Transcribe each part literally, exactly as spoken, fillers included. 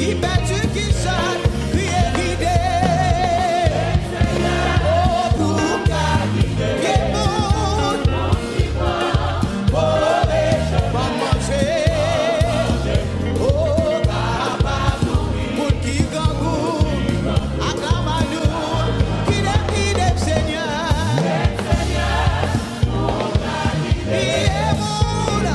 Ki pèdi, ki sòt, kriye, gide. O, pou ka gide moun. O, ban manje. O, kapab moun ki grangou. Aklame nou. Gide, gide, Senyè. Gide moun.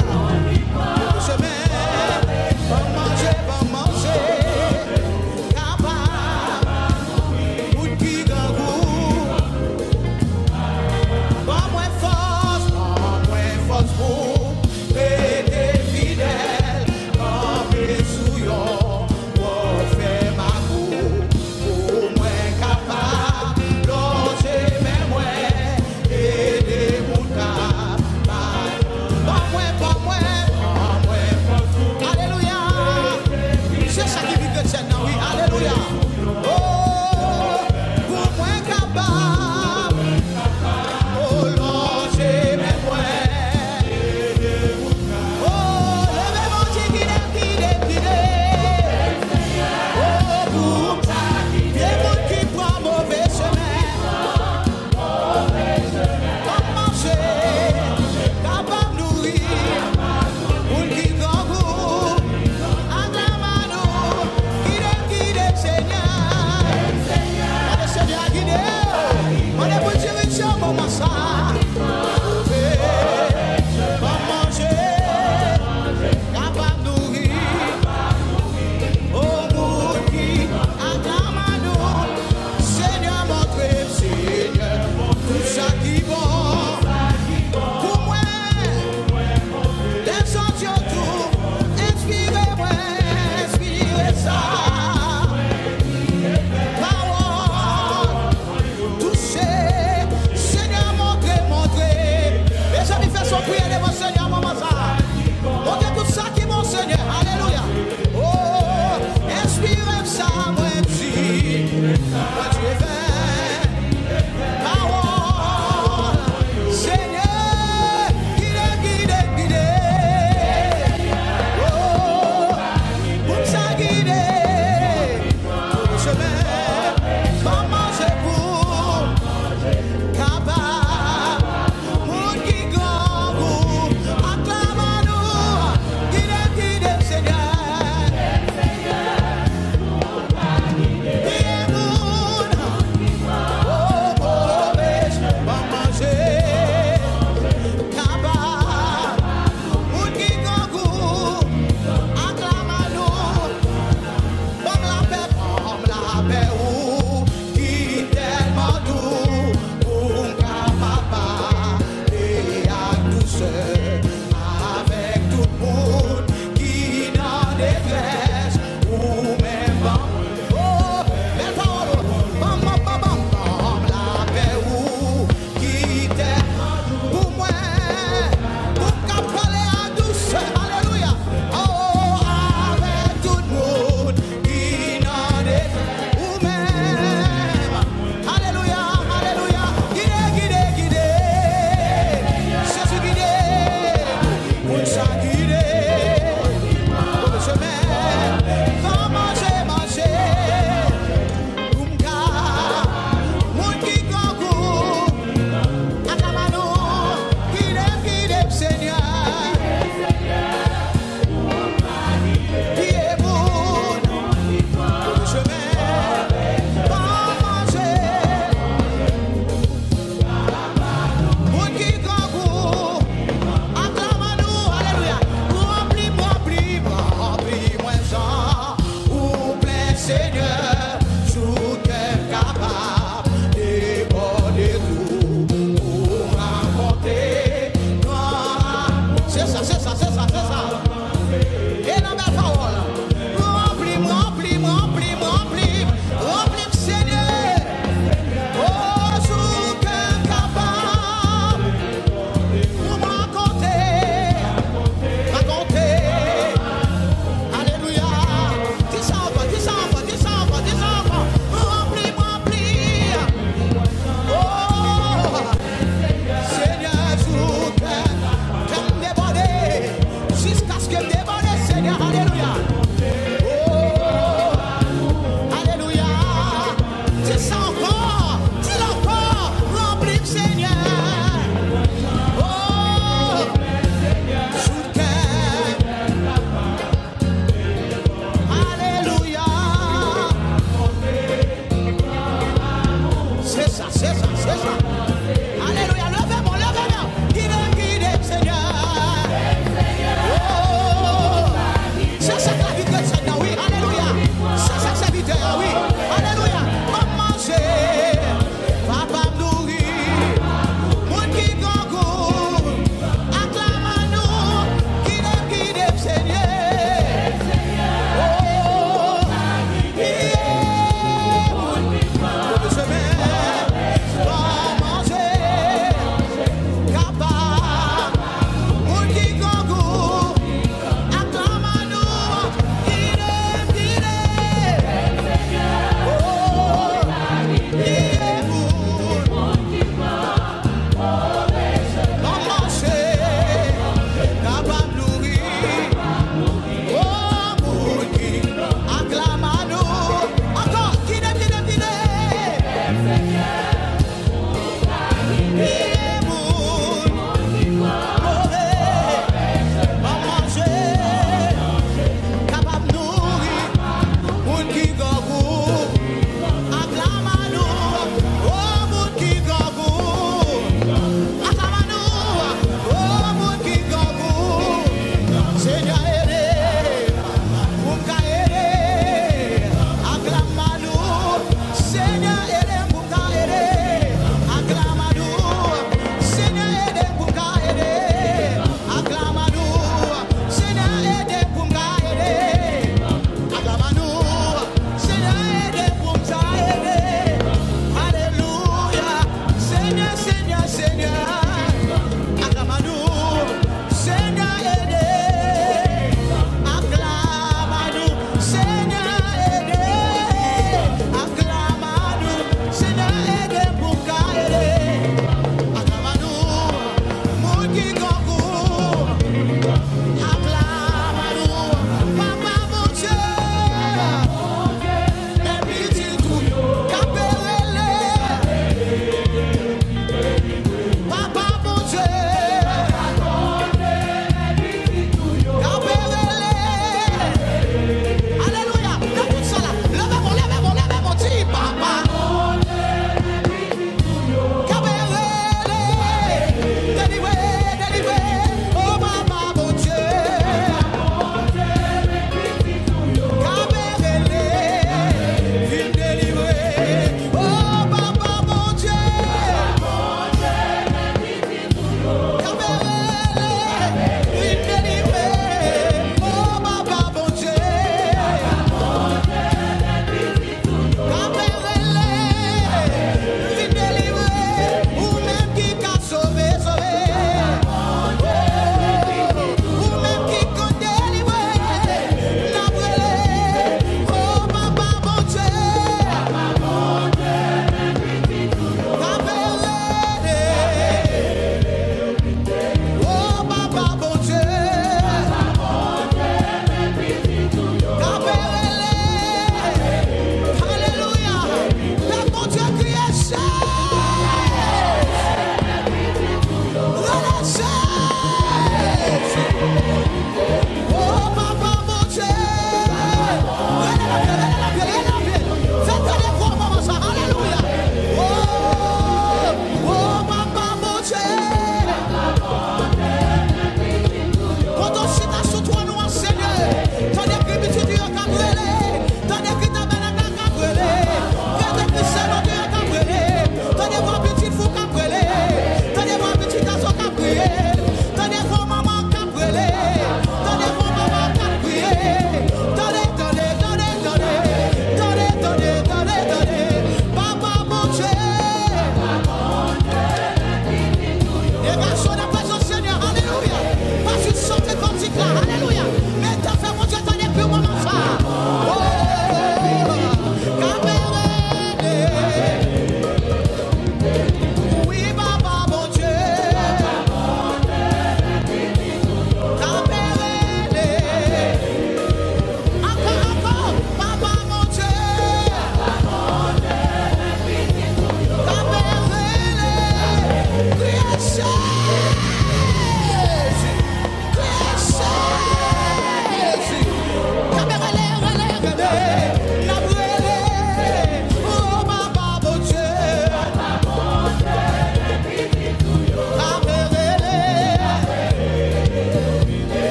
Chemen. Ban manje, ban manje.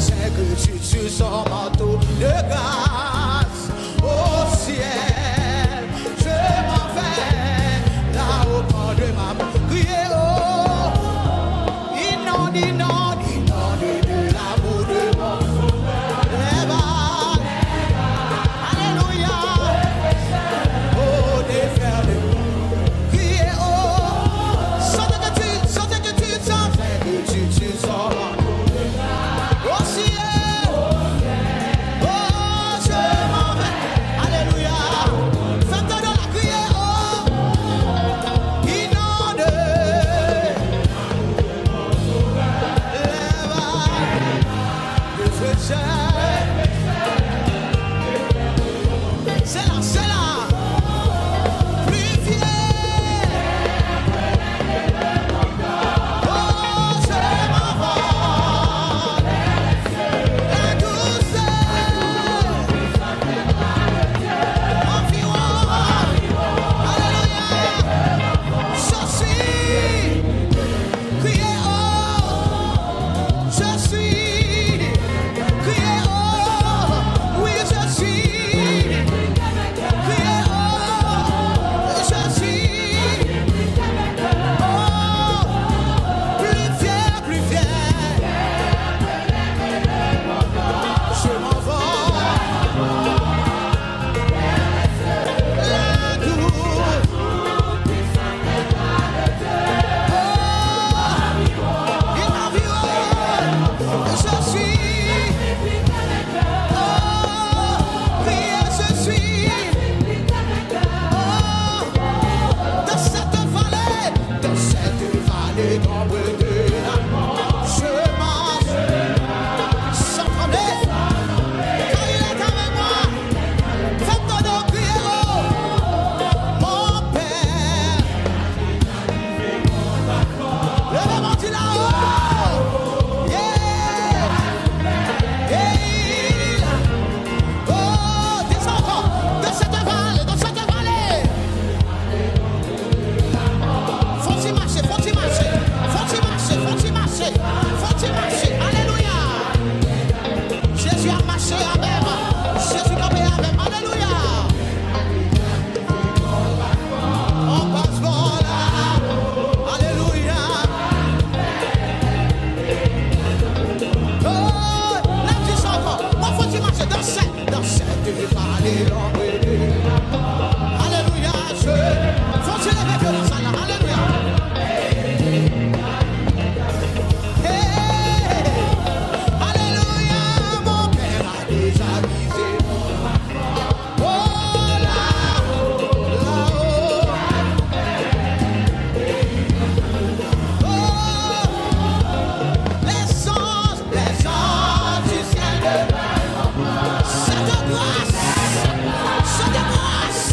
Tes griffes sur son manteau de grâce au ciel. Je m'en vais là au camp de ma prière. Oh, inonde, inonde, inonde de l'amour de mon Sauveur. Lève, alléluia. Oh, déferle. Criez, oh, sans inquiétude, sans inquiétude, sans inquiétude, sans Au ciel. Oh, je m'en vais. Alléluia. Fè tande la, criez, oh, inonde. Lève le feu. C'est là, c'est là. Plus fier. Oh, je m'envole. La douceur. Environ. Alléluia. Je suis. Criez, oh, je suis. Criez, oh, oui, je suis. Criez, oh, je suis. Oh, plus fier, plus fier. Je m'envole. La douce. Oh, il m'environne. Je suis. Oh, priez, je suis. Oh, dans cette vallée, dans cette vallée d'ombre de la mort, je marche sans trembler, car il est avec moi. Fè tande, criez, oh, mon Père. Leve men w, di la, oh, yeah. Hey. Oh, desann ankò. Dans cette vallée, dans cette vallée. Fò ti mache, fò ti mache, fò ti mache, fò ti mache, fò ti mache. Alelouya. Jezi ap mache avè m. Jezi kanpe avè m. Alelouya. An pas bò la. Alelouya. Oh, n ap di sa ankò. Mwen fò ti mache, danse, danse, te pale lòm de. Alelouya, je. Fò ti leve vyolan sa la. Alelouya. Hey, alelouya, mon Père a déjà visé mon Oh, là, là, oh. Oh, les anges, les anges du ciel de cette grâce, cette grâce,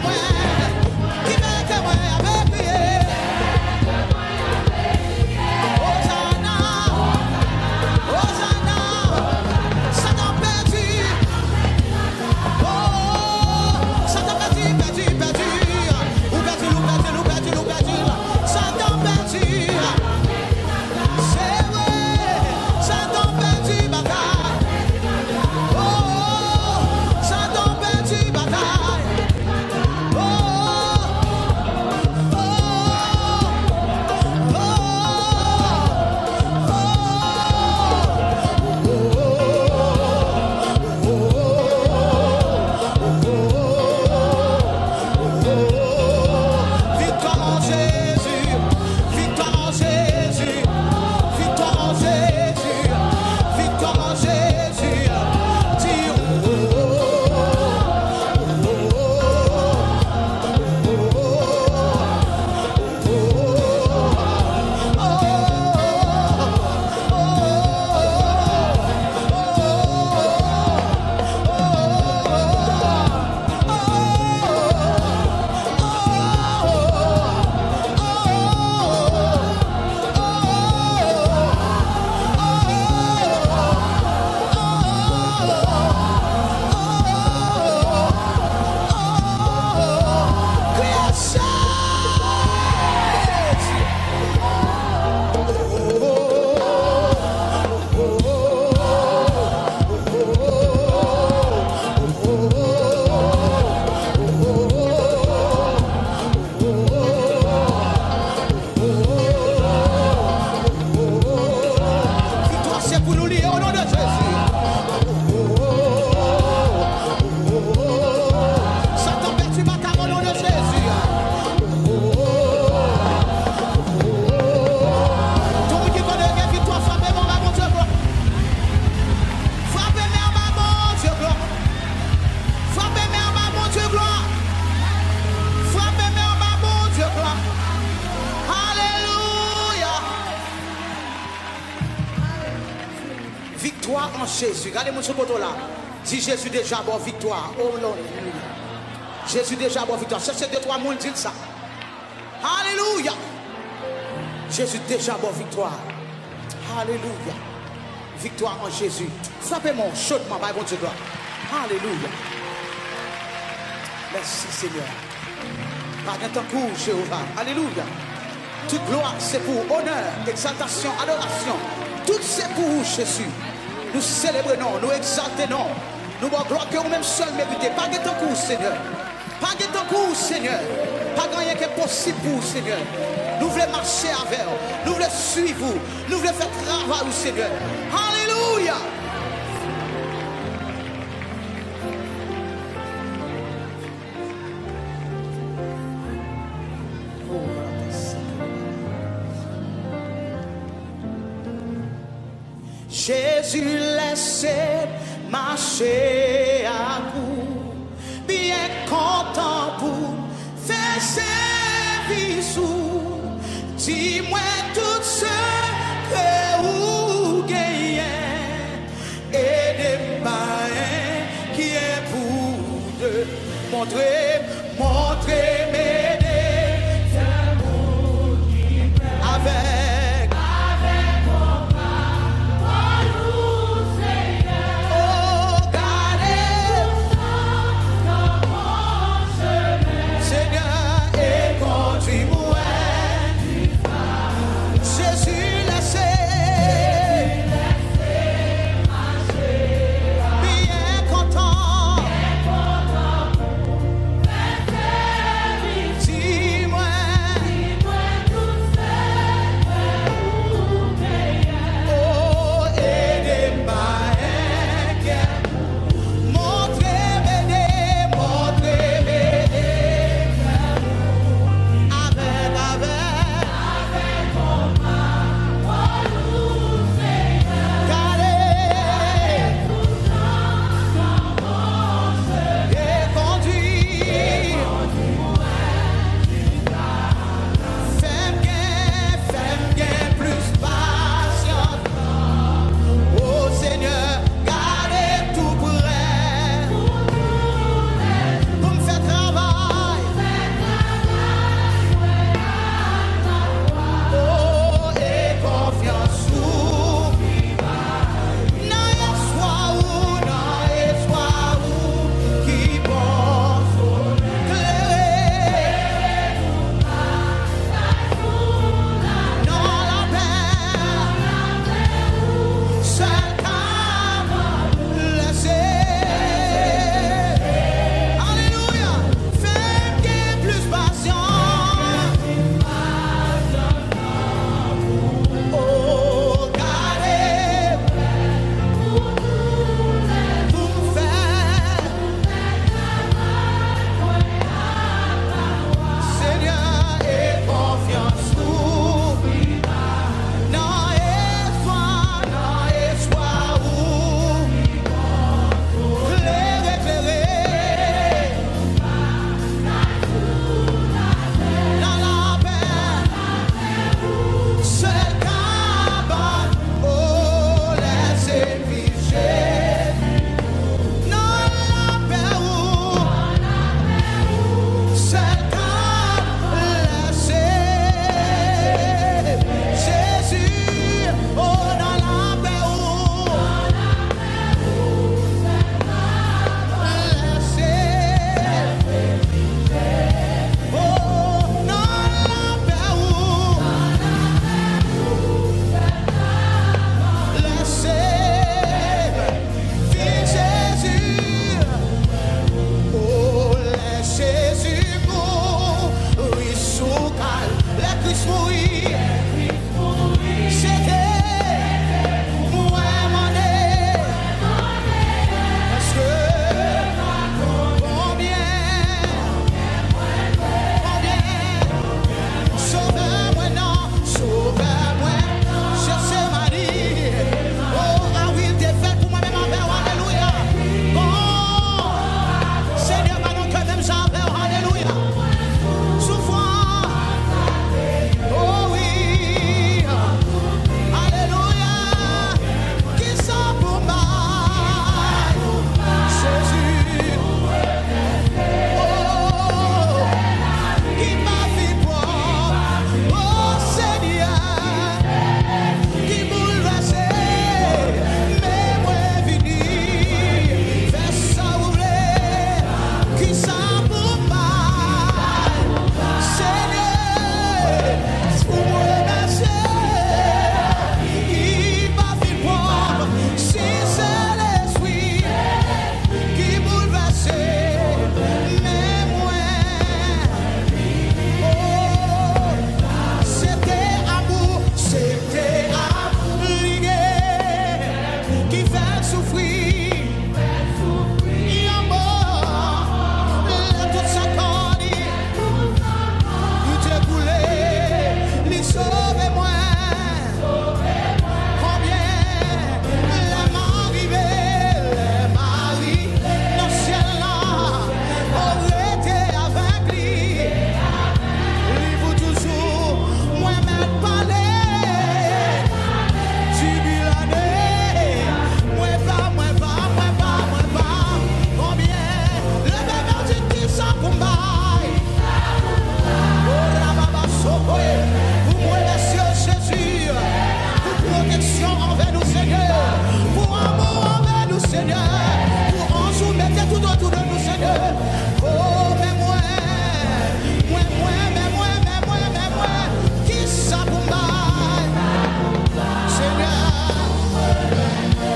Mwen, ki mete mwen ap kriye. Ozana, Ozana, Satan pèdi. Oh, Satan pèdi, pèdi, pèdi. Ou pèdi, ou pèdi, ou pèdi, ou pèdi. Satan pèdi. Se vre, Satan pèdi batay. Oh, Satan pèdi batay. Oh, oh, oh, oh, oh. Viktwa an Jezi, viktwa an Jezi, viktwa an Jezi, viktwa an Jezi. Di, oh, oh, oh, oh, oh. Viktwa se pou nou li ye, o non de Jezi. Satan pèdi batay o non de Jezi. Tout moun ki konnen gen viktwa, frape men anba Bondye glwa. Frape men anba Bondye glwa. Frape men anba Bondye glwa. Frape men anba Bondye glwa. Alelouya. Viktwa an Jezi. Gade moun sou kote w la. Di, Jezi deja ba w viktwa. Oh, Lord. Jezi deja ba w viktwa. Chèche de, twa moun, di l sa. Alelouya. Jezi deja ba w viktwa. Alelouya. Viktwa an Jezi. Frape men w chodman, bay Bondye glwa. Alelouya. Mèsi, Senyè. Pa gen tankou w, Jewova. Alelouya. Tout glwa se pou ou. Onè, egzaltasyon, adorasyon. Tout se pou ou, Jezi. Nou selebre non w, nou egzalte non w. Nou ba w glwa ke ou menm sèl merite. Pa gen tankou w, Senyè. Pa gen tankou w, Senyè. Pa gen anyen ki enposib pou ou, Senyè. Nou vle mache avè w. Nou vle swiv ou. Nou vle fè travay ou, Senyè. Alelouya! Jezi, lèse m mache ak ou, byen kontan pou m fè sèvis ou. Di mwen tout sekrè ou genyen, ede m pa enkyè pou de. Montre m, montre m, ede m. Avèk. Avèk pawòl ou, Senyè. Oh, gade. Nan bon chemen. Senyè, e kondui mwen. Jezi, lèse. Byen kontan. Bay. Orababasoko. Pou mwen, mèsi, Jezi, pou pwoteksyon anvè nou, Senyè, pou amou anvè nou, Senyè, pou anj ou mete tout otou de nou, Senyè. O, men mwen, mwen, mwen, men mwen, men mwen, men mwen, kisa pou m bay? Senyè,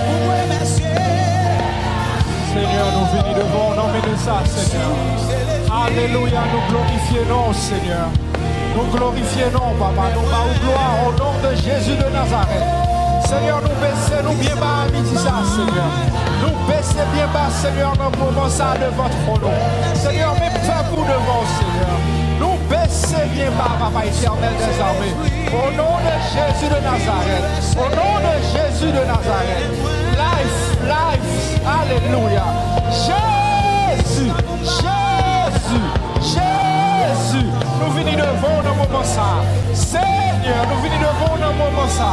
pou mwen, mèsi. Senyè, nou vini devan w nan minit sa, Senyè. Alelouya, nou glorifye non w, Senyè. Nou glorifye non w, Papa. Nou ba ou glwa, o non de Jezi de Nazarèt. Senyè, nou bese nou byen ba a midi sa, Senyè. Nou bese byen ba, Senyè, nan moman sa devan twòn ou. Senyè, men pèp ou devan w, Senyè. Nou bese byen ba, Papa Etènèl dèzame. O non de Jezi de Nazarèt. O non de Jezi de Nazarèt. Life, life. Alelouya. Jezi, Jezi, Jezi. Nou vini devan w nan moman sa. Senyè, nou vini devan w nan moman sa.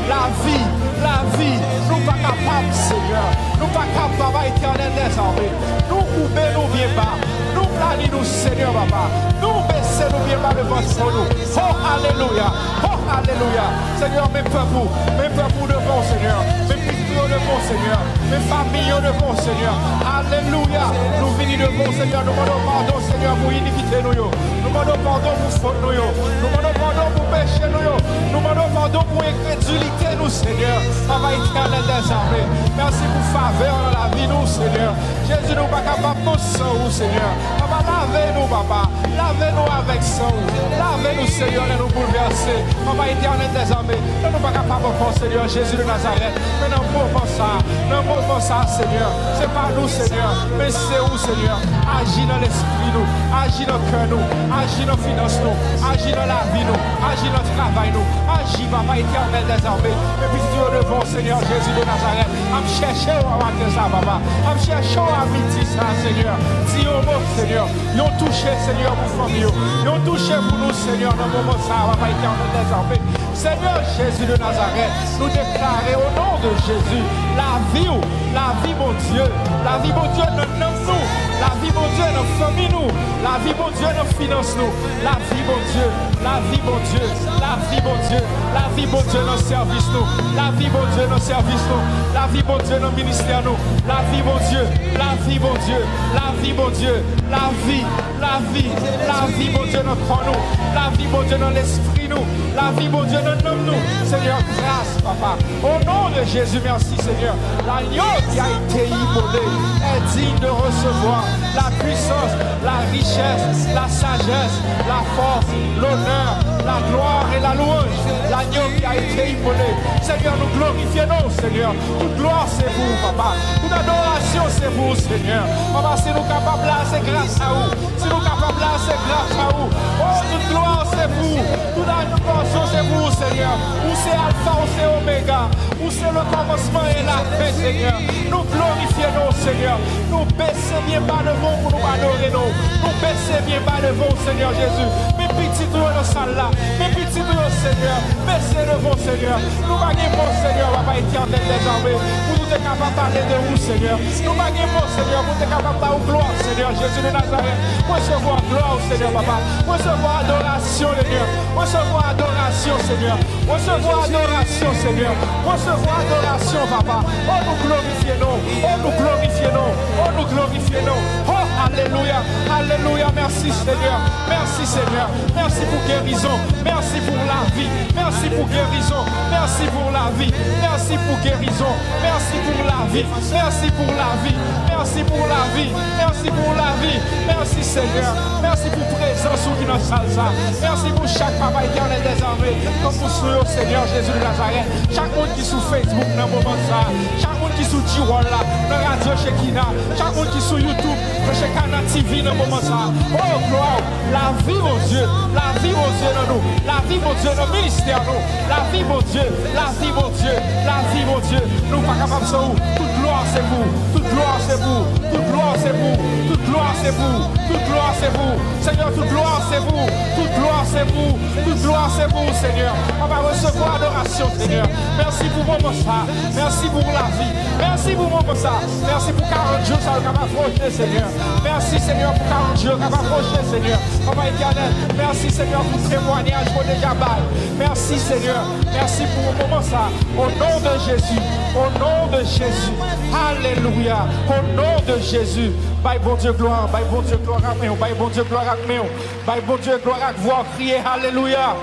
Lavi, lavi, nou pa kapab, Senyè. Nou pa kapab, Papa Etènèl dèzame. Nou koube nou byen ba. Nou plani nou, Senyè, Papa. Nou bese nou byen ba devan twòn ou. O, alelouya. O, alelouya. Senyè, men pèp ou. Men pèp ou devan w, Senyè. Men pitit ou yo devan w, Senyè. Men fanmi yo devan w, Senyè. Alelouya. Nou vini devan w, Senyè. Nou mande w padon, Senyè, pou inikite nou yo. Nou mande w padon pou fòt nou yo. Nou mande w padon pou peche nou yo. Nou mande w padon pou enkredilite nou, Senyè. Papa Etènèl dèzame. Mèsi pou favè w nan lavi nou, Senyè. Jezi, nou pa kapab non san ou, Senyè. Papa, lave nou, Papa. Lave nou avèk san ou. Lave nou, Senyè, lè nou boulvèse. Papa Etènèl dèzame, lè nou pa kapab ankò, Senyè, Jezi de Nazarèt. Men nan moman sa, nan moman sa, Senyè, se pa nou, Senyè, men se ou, Senyè. Aji nan lespri nou, aji nan kè nou, aji nan finans nou, aji nan lavi nou, aji nan travay nou, aji, Papa Etènèl dèzame. Men pitit ou yo devan w, Senyè, Jezi de Nazarèt. Ap chèche w a maten sa, Papa. Ap chèche w a midi sa, Senyè. Di yon mo, Senyè. Yon touche, Senyè, pou fanmi yo. Yon touche pou nou, Senyè, nan moman sa, Papa Etènèl dèzame. Senyè Jezi de Nazarèt, nou deklare o non de Jezi, lavi w, lavi Bondye, lavi Bondye nan nanm nou, lavi Bondye nan fanmi nou, lavi Bondye nan finans nou, lavi Bondye, lavi Bondye, lavi Bondye, lavi Bondye nan sèvis nou, lavi Bondye nan sèvis nou, lavi Bondye nan ministè nou, lavi Bondye, lavi Bondye, lavi Bondye, lavi, lavi, lavi Bondye nan kò nou, lavi Bondye nan lespri nou, lavi Bondye nan nanm nou. Senyè, gras, Papa. Au nom de Jésus, merci, Seigneur. L'agneau qui a été immolé est digne de recevoir la puissance, la richesse, la sagesse, la force, l'honneur, la gloire et la louange. L'agneau qui a été immolé. Senyè, nou glorifye non w, Senyè. Tout glwa se pou ou, Papa. Tout adorasyon se pou ou, Senyè. Papa, si nou kapab la, se gras a ou. Si nou kapab la, se gras a ou. Oh, tout glwa se pou ou. Tout adorasyon se pou ou, Senyè. Ou se Alfa, ou se Omega. Ou se le kòmansman e la fen, Senyè. Nou glorifye non w, Senyè. Nou bese byen ba devan w pou nou adore non w. Nou bese byen ba devan w, Senyè Jezi. Men pitit ou yo nan sal la. Men pitit ou yo, Senyè. Bese devan w, Senyè. Nou pa gen mo, Senyè, Papa Etènèl dèzame, pou nou te kapab pale de ou, Senyè. Nou pa gen mo, Senyè, pou nou te kapab ba ou glwa, Senyè Jezi de Nazarèt. Resevwa glwa w, Senyè, Papa. Resevwa adorasyon, Senyè. Resevwa adorasyon, Senyè. Resevwa adorasyon, Senyè. Resevwa adorasyon, Papa. Oh, nou glorifye non w. Oh, nou glorifye non w. Oh, nou glorifye non w. Oh, alelouya. Alelouya. Mèsi, Senyè. Mèsi, Senyè. Mèsi pou gerizon. Mèsi pou lavi. Mèsi pou gerizon. Mèsi pou lavi. Mèsi pou gerizon. Mèsi pou lavi. Mèsi pou lavi. Mèsi pou lavi. Mèsi pou lavi. Mèsi, Senyè. Mèsi pou prezans ou ki nan sal sa. Mèsi pou chak Papa Etènèl dèzame. Tankou sou yo, Senyè Jezi de Nazarèt. Chak moun ki sou Facebook nan moman sa. Chak moun ki sou G-World la, nan Radyo Chekina. Chak moun ki sou YouTube, nan Chekana T V nan moman sa. Oh, glwa! Lavi Bondye, lavi Bondye nan nou, lavi Bondye nan ministè nou, lavi Bondye, lavi Bondye, lavi Bondye. Nou pa kapab san ou. Tout Glwa se pou, tout glwa se pou, tout glwa se pou, tout glwa se pou, tout glwa se pou. Senyè, tout glwa se pou, tout glwa se pou, tout glwa se pou, Senyè. Papa, resevwa adorasyon, Senyè. Mèsi pou moman sa. Mèsi pou lavi. Mèsi pou moman sa. Mèsi pou karant jou sa yo k ap apwoche, Senyè. Mèsi, Senyè, pou karant jou yo k ap apwoche, Senyè. Papa Etènèl, mèsi, Senyè, pou temwanyaj ou deja bay. Mèsi, Senyè. Mèsi pou moman sa. Au nom de Jésus. Au nom de Jésus. Alelouya. Au nom de Jésus. Bay Bondye glwa. Bay Bondye glwa ak men w. Bay Bondye glwa ak men w. Bay Bondye glwa ak vwa w. Kriye alelouya.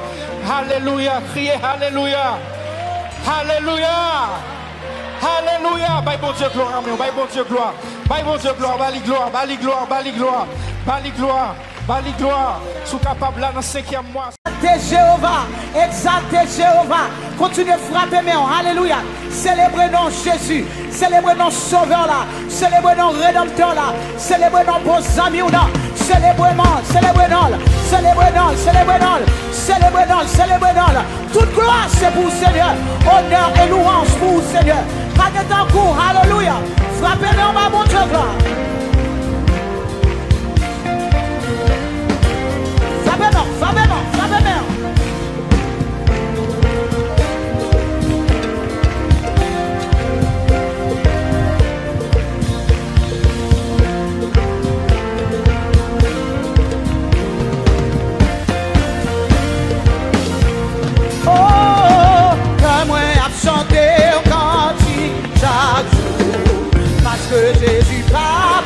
Alelouya. Kriye alelouya. Alelouya. Alelouya. Bay Bondye glwa ak men w. Bay Bondye glwa. Bay Bondye glwa. Ba li glwa. Ba li glwa. Ba li glwa. Ba li glwa. Ba li glwa. Si w kapab la nan senkyèm mwa. Egzalte Jewova, egzalte Jewova. Kontinye frape men w. Alelouya. Selebre non Jezi. Selebre non Sovè w la. Selebre non Redanmtè w la. Selebre non bon zanmi w nan. Selebre non, selebre non l. Selebre non l, selebre non l. Selebre non l, selebre non l. Tout glwa se pou w, Senyè. Onè e louwanj pou w, Senyè. Pa gen tankou w. Alelouya. Frape men w ba Bondye glwa. Frape men w, frape men w, frape men w. Oh, kè mwen ap chante yon kantik chak jou, paske Jezi pa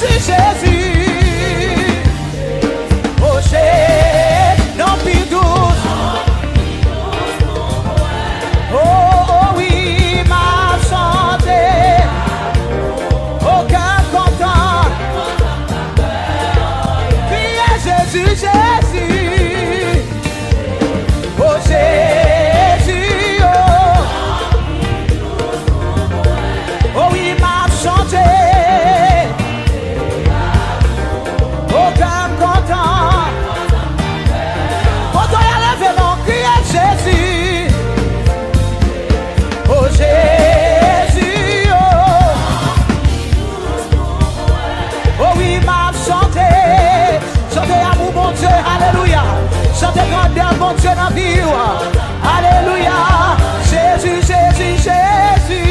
Jezi, o Jezi, non pi dous. O, o wi, m ap chante. O kè m kontan. Kriye Jezi, Jezi. O Jezi, o. O wi, m ap chante. O kè m kontan. Kote w ye leve men w, kriye Jezi. O Jezi, o. O wi, m ap chante. Chante amou Bondye, alelouya. Chante grandè Bondye nan vi w. Alelouya. Jezi, Jezi, Jezi.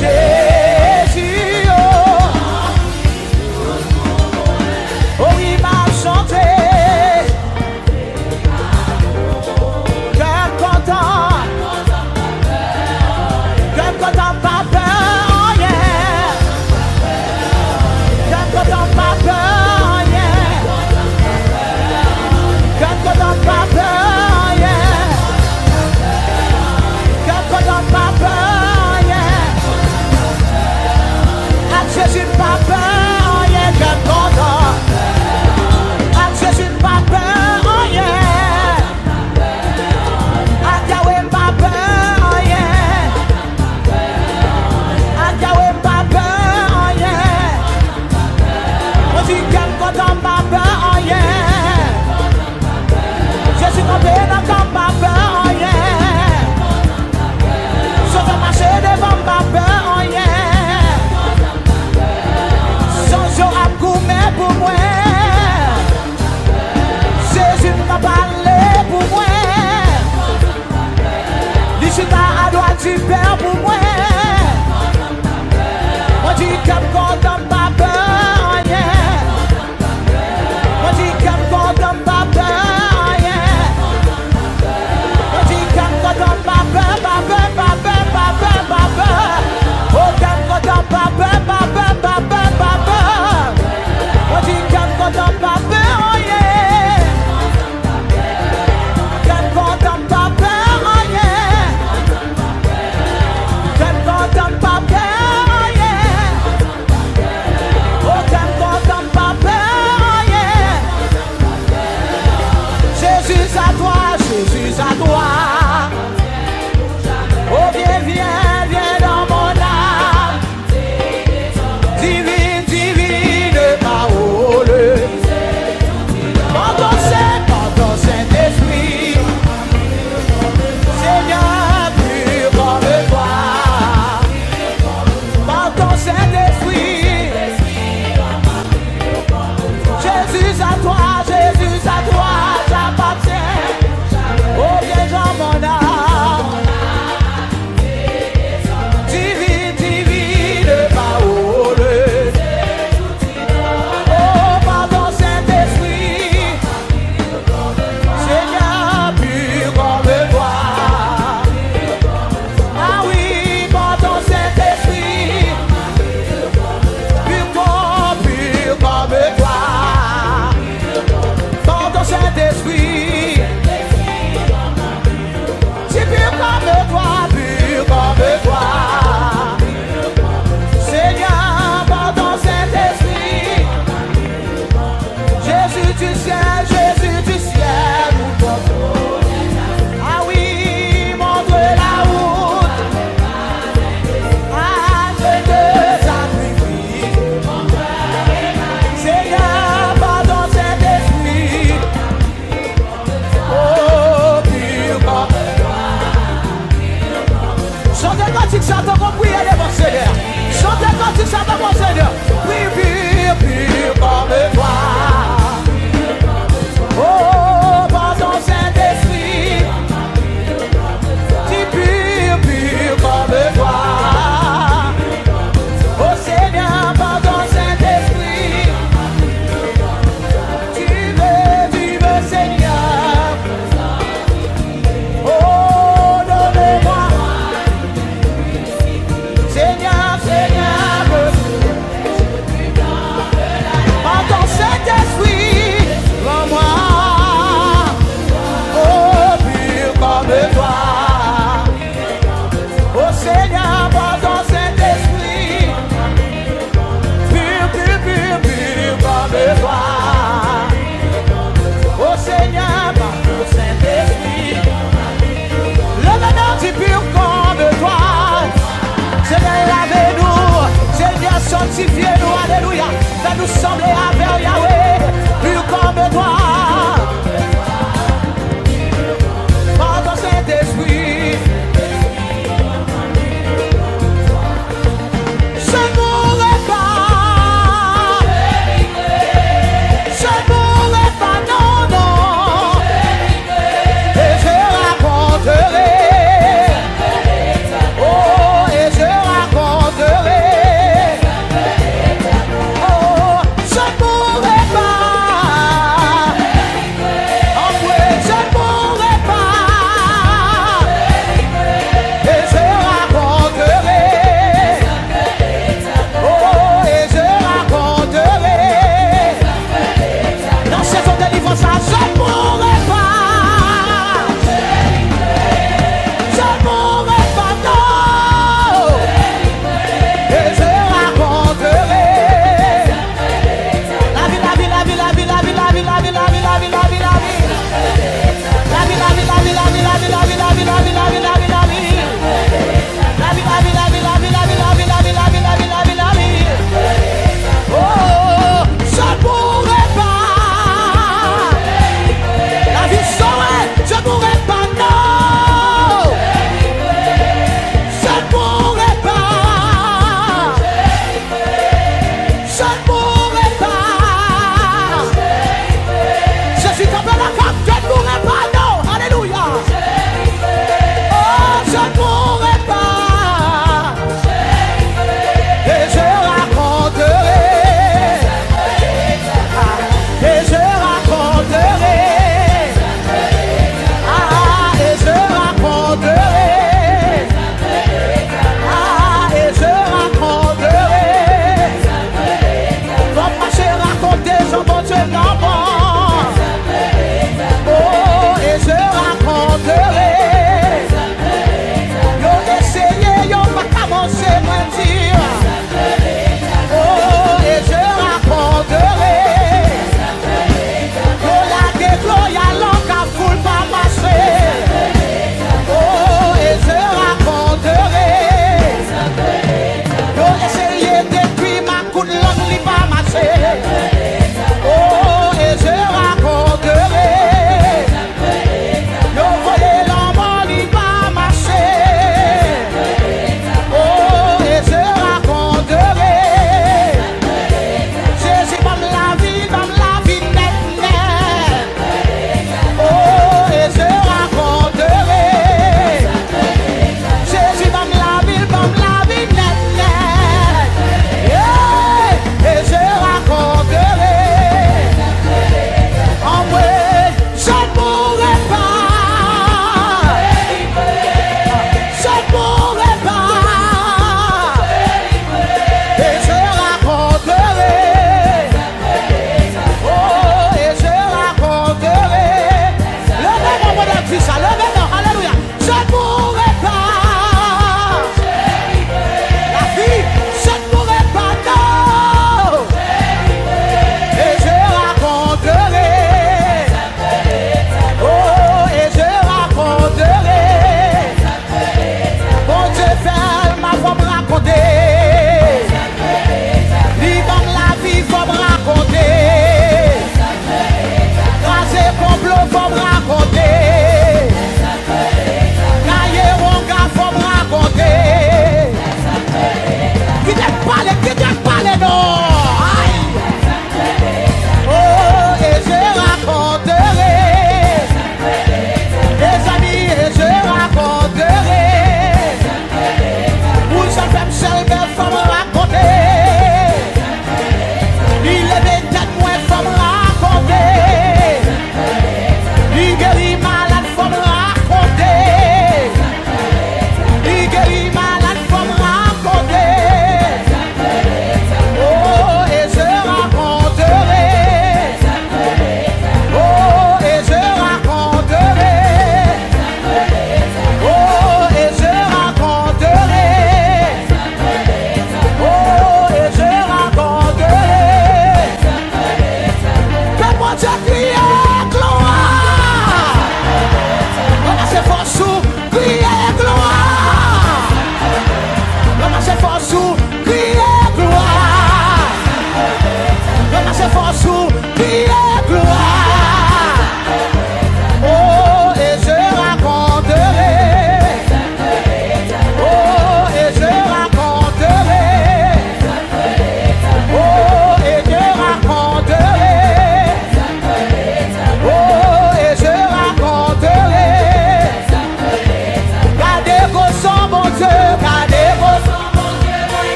Jezi, o. O wi, m ap chante. Kè m kontan. Kè m kontan, m pa pè anyen. Kè m kontan, m pa pè anyen. Kè m kontan, m pa pè anyen. Kè m kontan, m pa pè anyen. Ak Jezi, m pa pè anyen. Kè m kontan. Ak Jezi, m pa pè anyen. Ak Yahweh m pa pè anyen. Ak Yahweh m pa pè anyen. Mwen di kè m kontan, m pa pè anyen. Jezi kanpe nan kan m, pa pè anyen. Sovè mache devan m, pa pè anyen. Zanj yo ap goumen pou mwen. Jezi m nan pale pou mwen. Li chita adwat di Pè pou mwen. Mwen di kè m kontan, m pa pè anyen. Mwen di kè m kontan, m pa pè anyen. Mwen di kè m kontan, m pa pè, pa pè, pa pè, pa pè, pa pè. O kè m kontan, m pa pè, pa pè, pa pè, pa pè. Mwen di kè m kontan, m pa pè anyen. Kè m kontan, m pa pè anyen. Kè m kontan, m pa pè anyen. O kè m kontan, m pa pè anyen. Jésus à toi, Jésus à toi. Oh viens, viens, viens dans mon âme. Divine, divine parole. Par ton Saint, par ton Saint-Esprit. Seigneur, pur comme toi. Par ton Saint-Esprit. Jésus à toi, Jésus à toi, j'appartiens. Oh viens dans mon âme. Divine, divine parole. Oh, par ton Saint-Esprit. Seigneur, pur comme toi. Ah oui, par ton Saint-Esprit. Pur comme, pur comme toi. Par ton Saint-Esprit. Si pur comme toi, pur comme toi. Seigneur, par ton Saint-Esprit. Jésus du ciel, Jésus du ciel. Ah oui, montre la route. Ah, je te sacrifie. Seigneur, par ton Saint-Esprit. Oh, pur comme toi. Chante kantik sa tankou w ap priye devan Senyè a. Chante kantik sa tankou w ap Senyè. Pur, pur, pur comme toi. Oh, par ton Saint-Esprit. Dis pur, pur comme toi. Oh Seigneur, par ton Saint-Esprit. Tu veux, tu veux, Seigneur. Oh, donne-moi. Seigneur, Seigneur, que Sanktifye nou, alelouya. Fè nou sanble avè w, Yahweh, pur comme toi. Par ton Saint-Esprit. Je ne mourrai pas. Je ne mourrai pas, non, non. Et je raconterai. Oh, et je raconterai. Oh, je ne mourrai pas. Anmwey, je ne mourrai pas. Et je raconterai. Oh, et je raconterai. Nan sezon delivrans la, je ne mourrai pas. Je ne mourrai pas, non. Et je raconterai. Lavi, lavi, lavi, lavi. Lavi, lavi, lavi, lavi, lavi, lavi. Lavi, lavi, lavi, lavi, lavi. Oh, je ne mourrai pas. Lavi sove, je ne mourrai pas, non. Je ne mourrai pas. Je ne mourrai pas. Jezi kanpe lakay m, je ne mourrai pas, non. Alelouya. Oh, je ne mourrai pas. Et je raconterai. Ah, et je raconterai. Ah, et je raconterai. Ah, et je raconterai. Fò m mache rakonte jan Bondye nan bon. Oh, et je raconterai. Yo eseye, yo pa ka manje mwen di. Oh, et je raconterai. Yo lage dlo, y al nan kafou, l pa mache. Oh, et je raconterai. Yo eseye detwi m ak kout lang, li pa mache. Oh, et je raconterai. Yo voye lanmò, li pa mache. Oh, et je raconterai. Jezi ban m lavi, ban m lavi nèt nèt. Oh, et je raconterai. Jezi ban m lavi, ban m lavi nèt nèt. Yeah! Et je raconterai. Anmwey, je ne mourrai pas. Je ne mourrai pas. Et je raconterai. Oh, et je raconterai. Leve men w pandan w di sa. Leve men w. Alelouya. Je ne mourrai pas. Lavi, je ne mourrai pas, non. Et je raconterai. Oh, et je raconterai. Bondye fè l mal, fò m rakonte. Li ban m lavi, fò m rakonte. Kraze konplo, fò m rakonte. Gaye wonga, fò m rakonte. Kite m pale, kite m pale non. Ay! Oh, et je raconterai. Mezanmi, et je raconterai. Pou sa fè m sèl bèl, fò m rakonte. Li leve tèt mwen, fò m rakonte. Li geri malad, fò m rakonte. Li geri malad, fò m rakonte. Oh,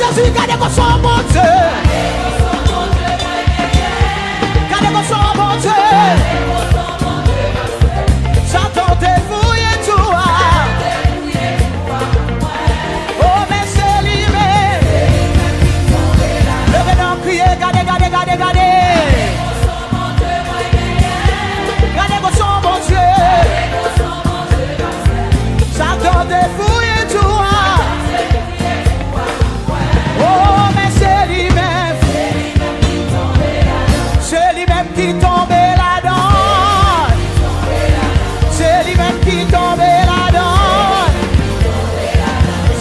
Jezi, gade kote Bondye. Gade kote Bondye. Satan te fouye tou a. O, men se li menm. Leve non, kriye, gade, gade, gade, gade. Gade kote Bondye. Satan te fouye tou a. O, men se li menm. Se li menm ki tonbe ladan. Se li menm ki tonbe ladan.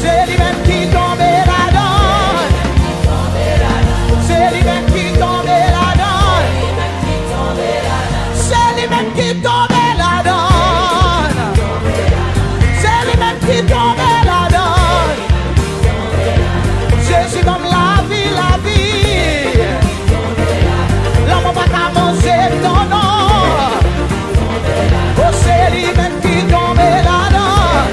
Se li menm ki tonbe ladan. Se li menm ki tonbe ladan. Se li menm ki tonbe ladan. Se li menm ki tonbe ladan. Jezi ban m lavi, lavi. Lanmò pa ka manje m, non, non. O, se li menm ki tonbe ladan.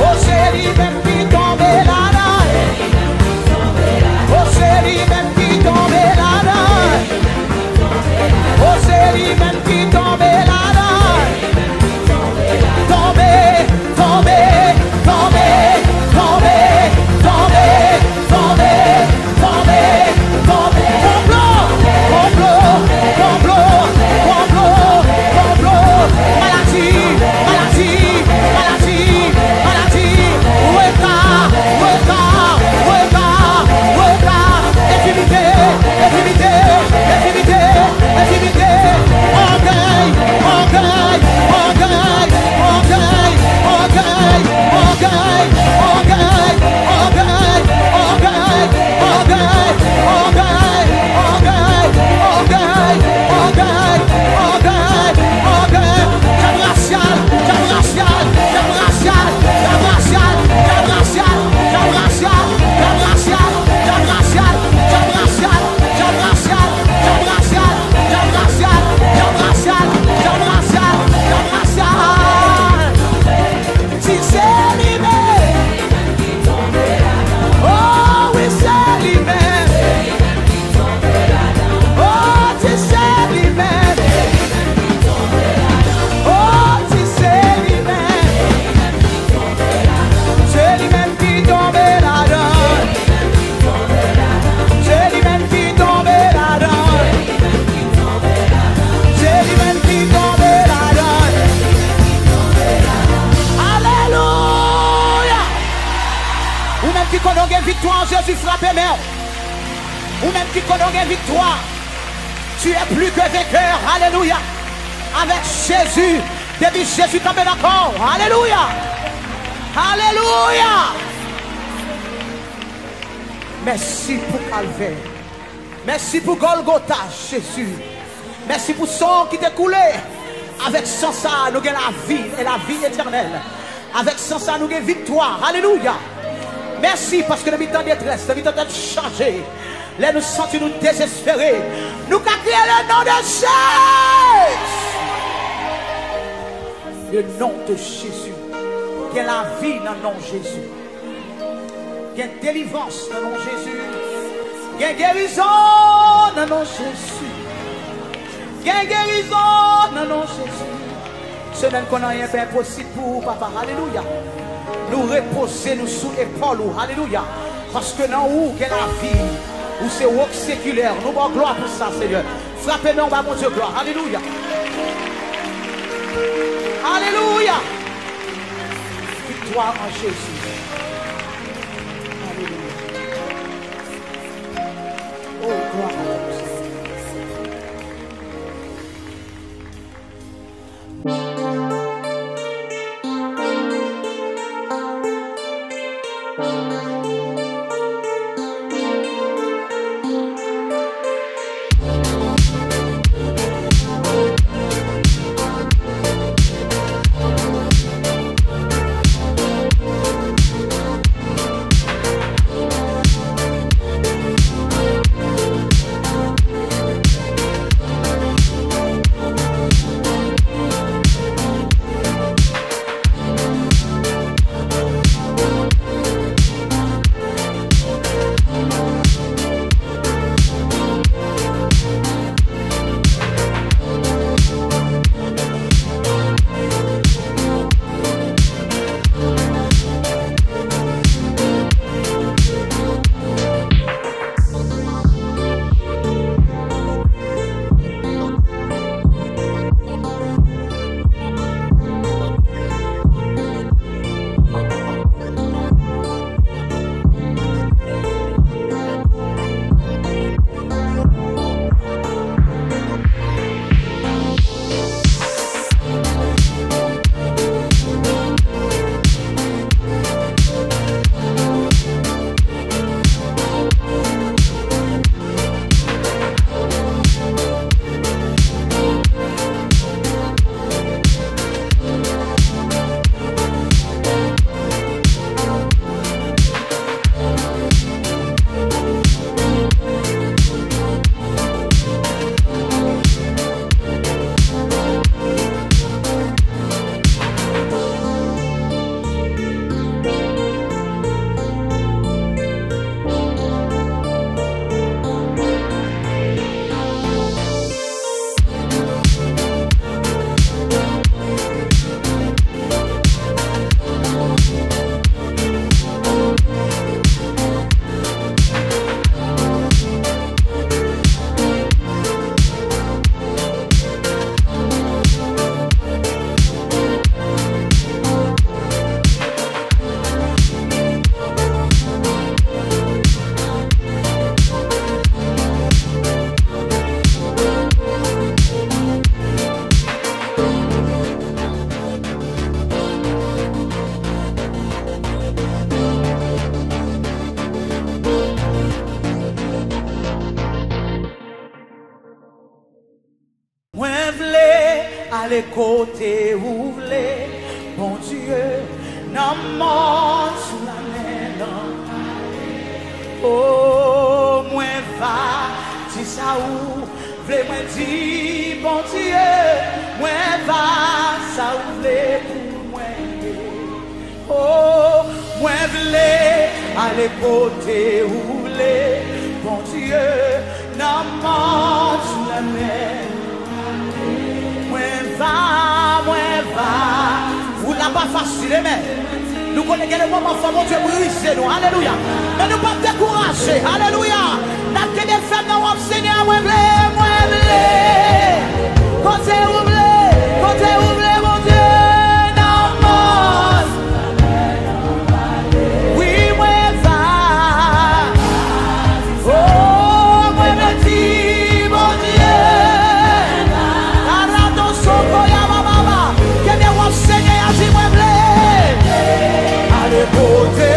O, se li menm ki tonbe ladan. O, se li menm ki tonbe ladan. O, se li menm ki tonbe ladan. Tonbe, tonbe, tonbe, tonbe, tonbe, tonbe, tonbe, tonbe. Konplo, konplo, konplo, konplo, konplo. Maladi, maladi, maladi, maladi. Reta, reta, reta, reta. Enfimite, enfimite, enfimite, enfimite. Ògèy, ògèy, ògèy, ògèy, ògèy, ògèy, ògèy, ògèy, ògèy, ògèy, ògèy, ògèy, ògèy, ògèy, ògèy, ògèy. Djab rasyal, djab rasyal, djab rasyal, djab rasyal, djab rasyal, djab rasyal, djab rasyal, djab rasyal, djab rasyal, djab rasyal, djab rasyal, djab rasyal, djab rasyal, djab rasyal, djab rasyal, djab rasyal. Di se li menm. O wi, se li menm. O, di se li menm. O, di se li menm. Se li menm ki tonbe ladan. Se li menm ki tonbe ladan. Se li menm ki tonbe ladan. Alelouya! Ou menm ki konnen w gen viktwa an Jezi, frape men w. Ou menm ki konnen w gen viktwa, tu es plus que vainqueur. Alelouya! Avèk Jezi, depi Jezi kanpe nan kò w. Alelouya! Alelouya! Mèsi pou Kalvè. Mèsi pou Gòlgota, Jezi. Mèsi pou san ki te koule. Avèk san sa, nou gen lavi, e lavi etènèl. Avèk san sa, nou gen viktwa. Alelouya. Mèsi, paske nan mitan detrès, nan mitan tèt chaje, lè nou santi nou dezespere, nou ka kriye le non de Jezi. Le non de Jezi. Gen lavi nan non Jezi. Gen delivrans nan non Jezi. Gen gerizon nan non Jezi. Gen gerizon nan non Jezi. Semèn konn anyen pa enposib pou ou, papa. Alelouya. Nou repoze nou sou epòl ou. Alelouya. Paske nan ou gen lavi. Ou se wòk sekilè. Nou ba w glwa pou sa, Senyè. Frape men w, ba Bondye glwa. Alelouya. Alelouya. Viktwa an Jezi. Alelouya. Oh, glwa a Bondye. Ale kote ou vle, Bondye, nan mòn, sou lamè, nan vale. O, mwen va di sa ou vle, mwen di, Bondye, mwen va sa ou vle pou mwen ye. O, mwen vle ale kote ou vle, Bondye, nan mòn, sou lamè. Mwen va, mwen va. Wout la pa fasil, amen. Nou konnen gen de moman fò Bondye brize nou. Alelouya. Men nou p ap dekouraje. Alelouya. N ap kenbe fèm nan wòb Senyè a, mwen vle, mwen vle. Kote ou vle, kote ou vle, Bondye, nan mòn. Wi, mwen va. O, mwen vle di, Bondye. Arato soko ya bababa. Kenbe wòb Senyè a, di, mwen vle. Ale kote.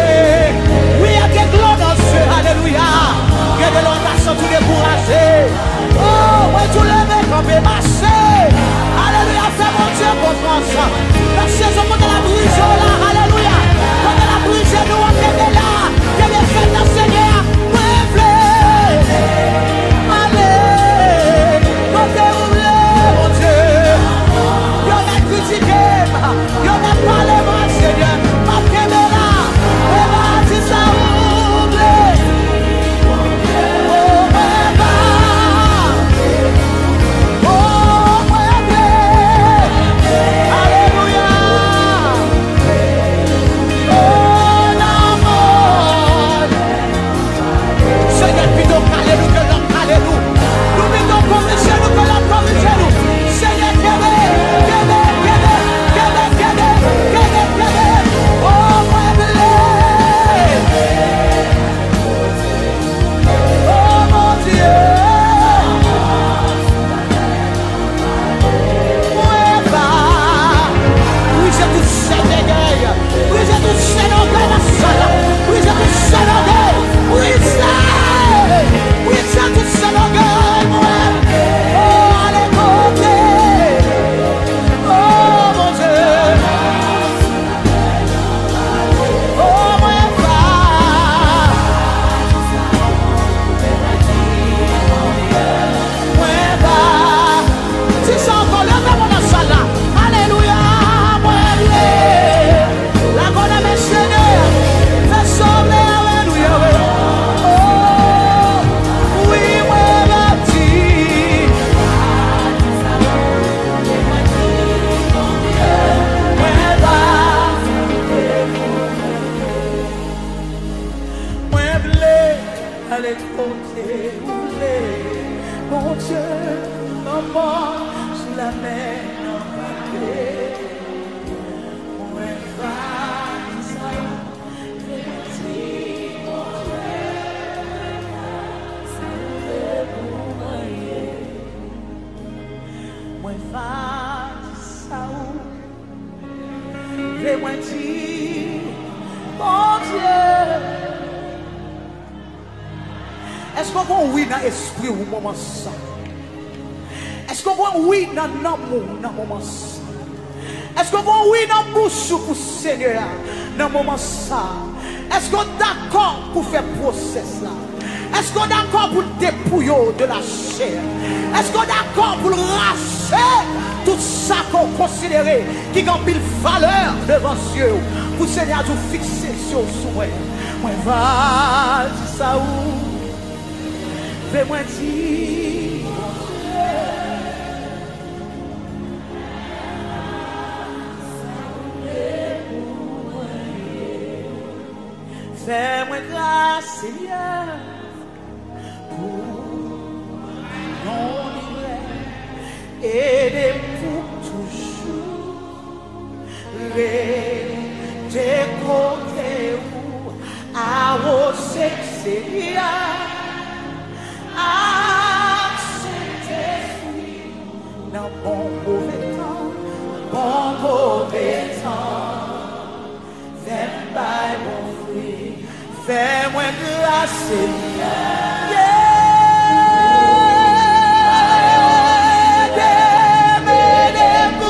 Wi, a gen dlo nan zye. Alelouya. Gen de lè w ta santi w dekouraje. O, mwen di w leve kanpe, mache. Alelouya, fè Bondye konfyans. Nan sezon kote l ap brize w la, alelouya. Kote l ap brize nou an, kenbe la. Kenbe fèm nan Senyè a. Mwen vle ale kote ou vle, Bondye. Yo mèt kritike m. Yo mèt pale mwen, Senyè, m ap kenbe la. Mwen va di sa ou vle. O, mwen va. O, mwen vle. Alelouya. O, nan mòn. Senyè, pito kale nou ke lòt kale nou. Nou pito korije nou ke lòt korije nou. Senyè, kenbe, kenbe, kenbe. O, mwen vle. O, Bondye. Mwen va brize tout chèn ògèy, brize tout chèn ògèy nan sal la, brize tout chèn ògèy, brize, brize tout chèn ògèy, mwen, o, ale kote, o, Bondye. O, mwen va. Mwen va. Di sa ankò, leve men w nan sal la. Alelouya, mwen vle. Lagò nan men Senyè. Fè sa w vle, alelouya, wi. O, wi, mwen va di. Mwen va. Mwen vle ale kote ou vle, Bondye, nan mòn, sou lamè, nan vale. Mwen va di sa ou vle, Bondye, sa ou vle pou mwen ye. Mwen va di sa ou vle mwen di, Bondye. Èske w gen wi nan espri w moman sa? Èske w gen wi nan nanm ou nan moman sa? Èske w gen wi nan bouch ou pou Senyè a nan moman sa? Èske w dakò pou fè pwosès la? Èske w dakò pou l depouye w de lachè? Èske w dakò pou l rache tout sa ke w konsidere ki gen anpil valè devan zye w, pou Senyè a di w fikse zye w sou mwen? Mwen va di sa ou vle mwen di. Fè mwen gras, Senyè, pou non li vrè. Ede m pou toujou rete kote ou, awoze m, Senyè, ak Sentespri w nan bon move tan, bon move tan. Fè m bay bon fwi. Fè mwen gras, Senyè. Ede m, ede m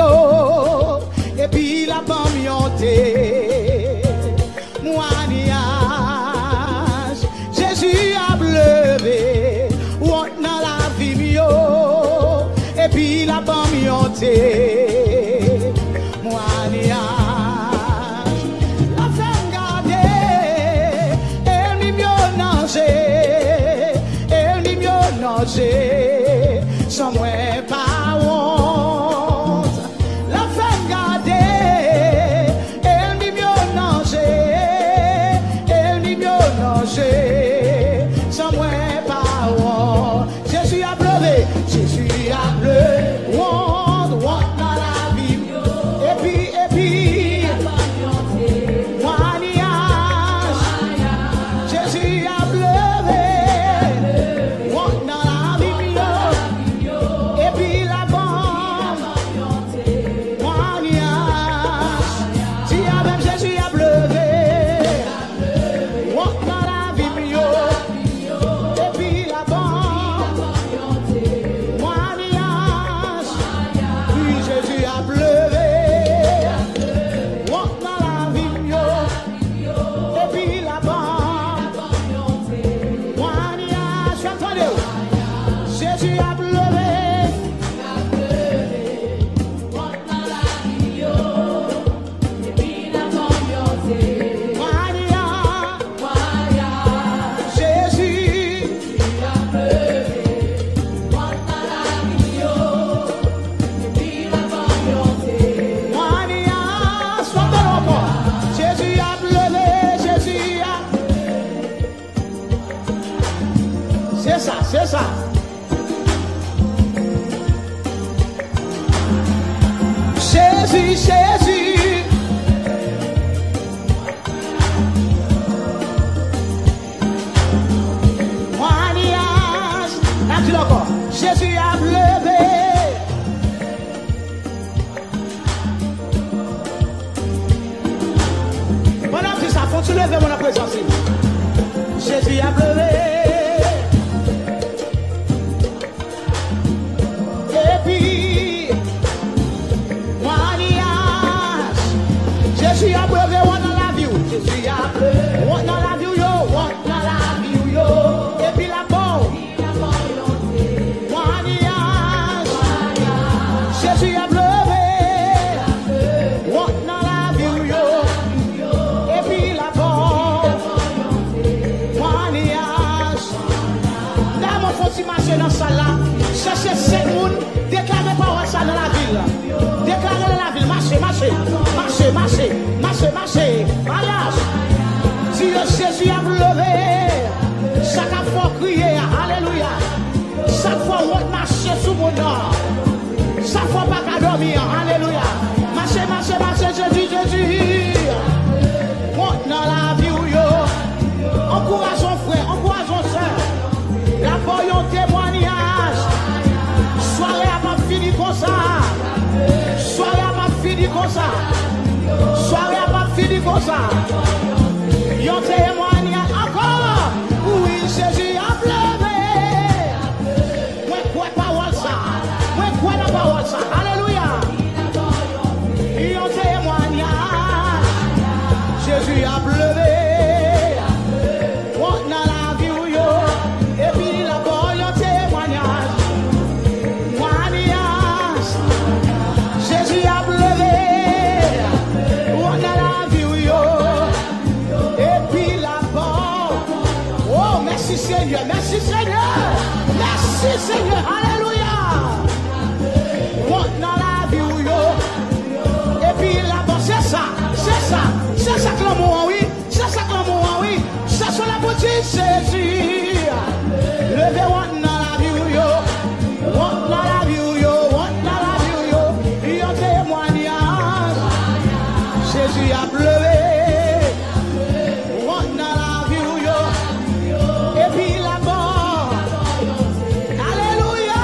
yo, epi l ap ban m yon temwayaj. Jezi ap leve wòt nan lavi m yo, epi l ap ban m yon temwayaj. L ap fè m gade ènmi m yo nan je, ènmi m yo nan je, san mwen pa wont. L ap fè m gade ènmi m yo nan je, ènmi m yo nan je, san mwen pa wont. Jezi ap leve, Jezi ap leve, wont, wont nan lavi m. Epi, epi, temwayaj, Jezi ap leve, wont nan lavi m yo. Epi l ap ban m temwayaj. Di avè m, Jezi ap leve wòt nan lavi m yo. Epi l ap ban m temwayaj. Wi, Jezi ap leve wòt nan lavi m yo. Epi l ap ban m temwayaj. Fè m tande w. Jezi ap leve. Temwayaj. Jezi. Temwayaj. Fè m tande w ankò. Jezi ap leve, Jezi ap Se sa, se sa. Jezi, Jezi. Temwayaj. N ap di l ankò. Jezi ap leve. Pandan w ap di sa, fè yon ti leve men nan prezans li. Jezi ap leve. Epi, temwayaj. Jezi ap leve wòt nan lavi w. Jezi ap leve wòt nan lavi w yo, wòt nan lavi w yo. Epi l ap ba w temwayaj. Jezi ap leve wòt nan lavi w yo. Epi l ap ba w temwayaj. Dayè mwen fè yon ti mache nan sal la. Chèche senk moun, deklare pawòl sa nan lavi l. Deklare nan lavi l. Mache, mache, mache, mache, mache, mache. Temwayaj. Di yo Jezi ap leve sa k ap fè w kriye a. Alelouya. Sa k fè w wont mache sou moun nan. Sa k fè w pa ka dòmi an. Alelouya. Mache, mache, mache, Jezi, Jezi. Wont nan lavi w yo. Ankouraje yon frè, ankouraje yon sè. L ap ba w yon temwayaj. Sware a p ap fini konsa. Sware a p ap fini konsa. Sware a p ap fini konsa. Yon temwayaj ankò. Wi, Jezi ap leve. Mwen kwè pawòl sa. Mwen kwè nan pawòl sa. Alelouya. Yon temwayaj. Jezi ap leve. Wont nan lavi w yo. Epi l ap ba w yon temwayaj. Temwayaj. Jezi ap leve. Wont nan lavi w yo. Epi l ap ba w. Oh, mèsi Senyè, mèsi Senyè. Mèsi Senyè. Alelouya. Wont nan lavi w yo. Epi l ap ba w. Se sa, se sa, se sa klanmou an, wi. Se sa klanmou an, wi. Se sa l ap di Jezi. Leve wont nan lavi w yo. Wont nan lavi w yo. Wont nan lavi w yo. Yon temwayaj. Jezi ap leve. Wont nan lavi w yo. Epi l ap ba w. Alelouya.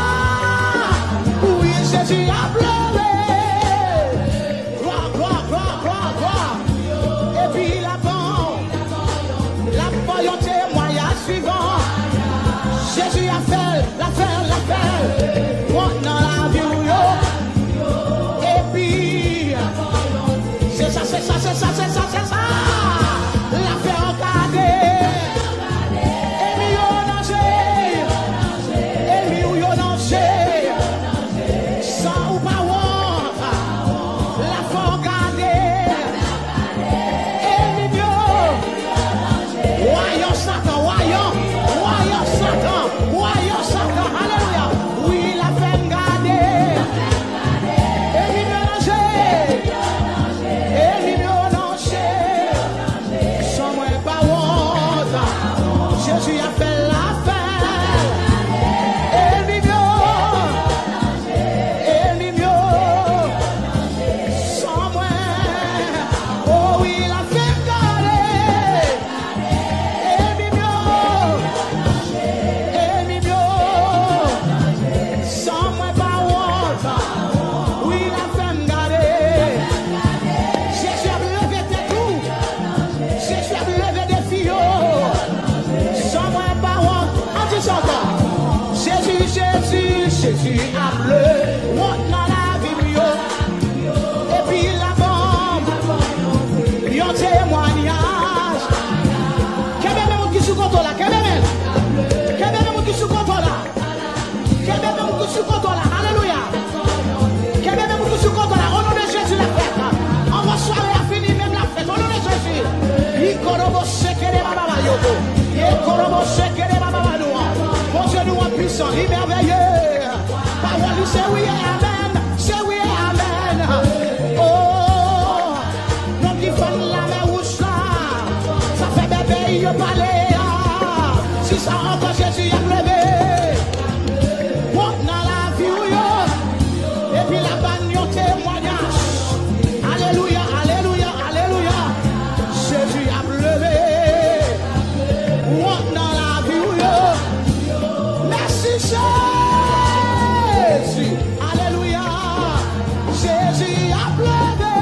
Jezi ap leve.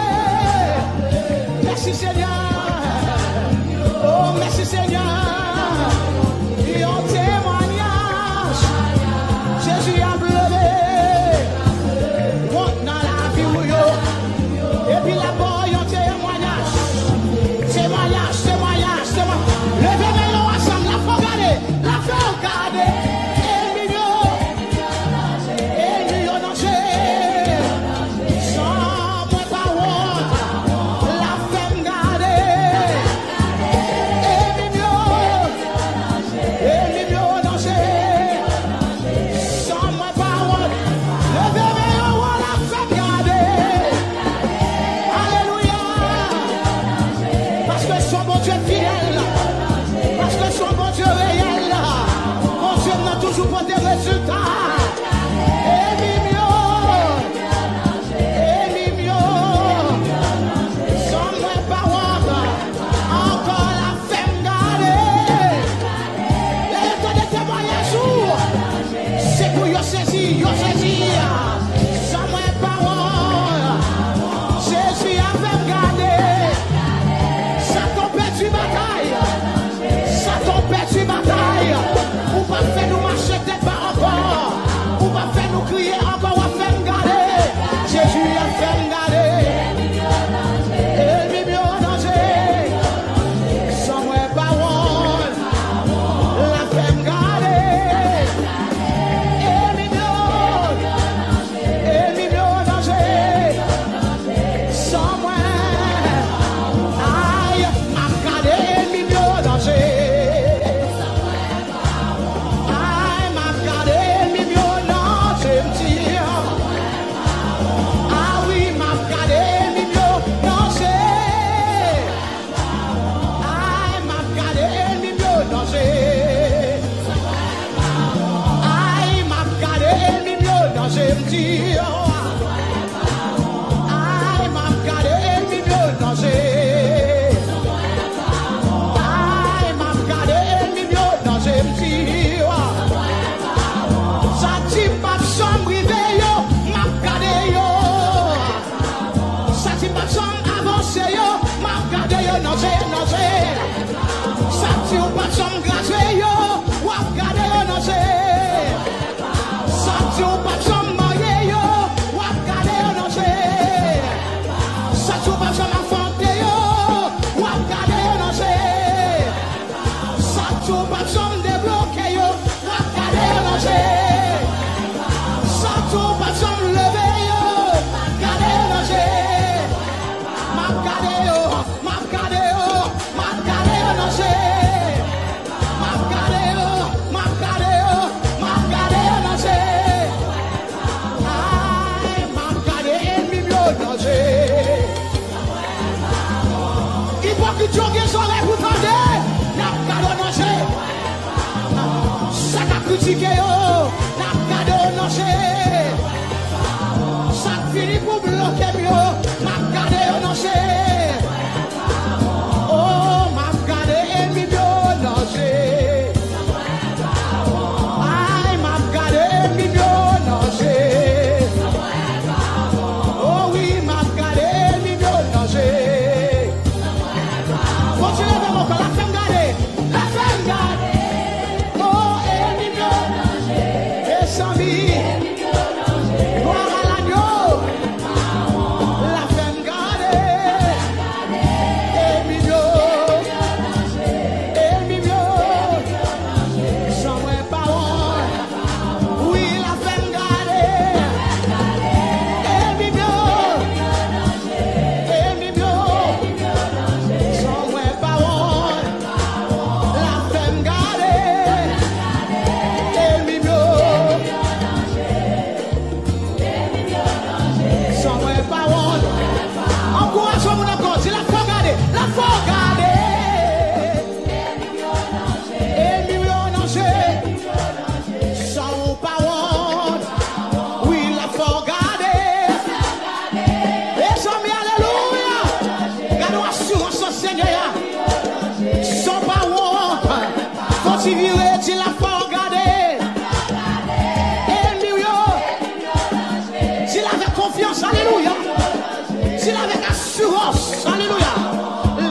Mèsi, Senyè. Oh, mèsi, Senyè. Yon temwayaj. Jezi ap leve. Wont nan lavi w yo. Epi l ap ba w yon temwayaj. Temwayaj, temwayaj, temwayaj. Leve men w ansanm, l ap fè w gade. L ap fè w gade. Enmi yo. Enmi yo nan je. San mwen pa wont. L ap fè m gade. Enmi yo. Enmi yo nan je. San mwen pa wont. Leve men w anwo, l ap fè m gade. Alelouya. Paske se yon Bondye fidèl. Paske se yon Bondye reyèl. Bondye m nan toujou pote rezilta. Enmi m yo. Enmi m yo. San mwen pa wont. Ankò l ap fè m gade. Lè yo tande temwayaj ou, se pou yo sezi, yo sezi. San mwen pa wont. Jezi ap fè m gade. Satan pèdi batay. Satan pèdi batay. Ou p ap fè nou mache tèt ba ankò. Ou p ap fè nou kriye ankò, w ap fè m gade. Jezi ap fè m gade. Enmi m yo nan je. San mwen pa wont. L ap fè m gade. Enmi m yo. Enmi m yo nan je. San mwen. Ay, m ap gade enmi m yo nan je. Ay, m ap gade enmi m yo nan je, m di. A wi, m ap gade enmi m yo nan je. Ay, m ap gade enmi m yo nan je. Ay, m ap gade enmi m yo nan je, m di. Ay, m ap gade enmi m yo nan je. Ay, m ap gade enmi m yo nan je, m di. Sa di m p ap janm rive yo, m ap gade yo. Sa di m p ap janm avanse yo, m ap gade yo nan je, nan je. Sa di w p ap janm gradye yo, w ap gade yo nan je. Sa di w p ap janm marye yo, w ap gade yo nan je. Sa di w p ap janm afwonte yo, w ap gade yo nan je. Sa di w p ap janm debloke yo, w ap gade yo nan je. Sa di w p ap janm leve yo, w ap gade yo nan je. M ap gade yo, m ap gade yo, m ap gade yo nan je. M ap gade yo, m ap gade yo, m ap gade yo nan je. Ay, m ap gade enmi m yo nan je. Ipokrit yo gen zòrèy pou tande, n ap gade yo nan je. Sa k ap kritike yo, n ap gade yo nan je. Sa k vini pou bloke m yo, n ap gade yo nan je. Oh, m ap gade enmi m yo nan je. Ay, m ap gade enmi m yo nan je. Oh wi, m ap gade enmi m yo nan je. Bondye leve men w ankò, l ap fè m gade. L ap fè m gade. Oh, enmi m yo nan je. Di l avèk asirans. Alelouya.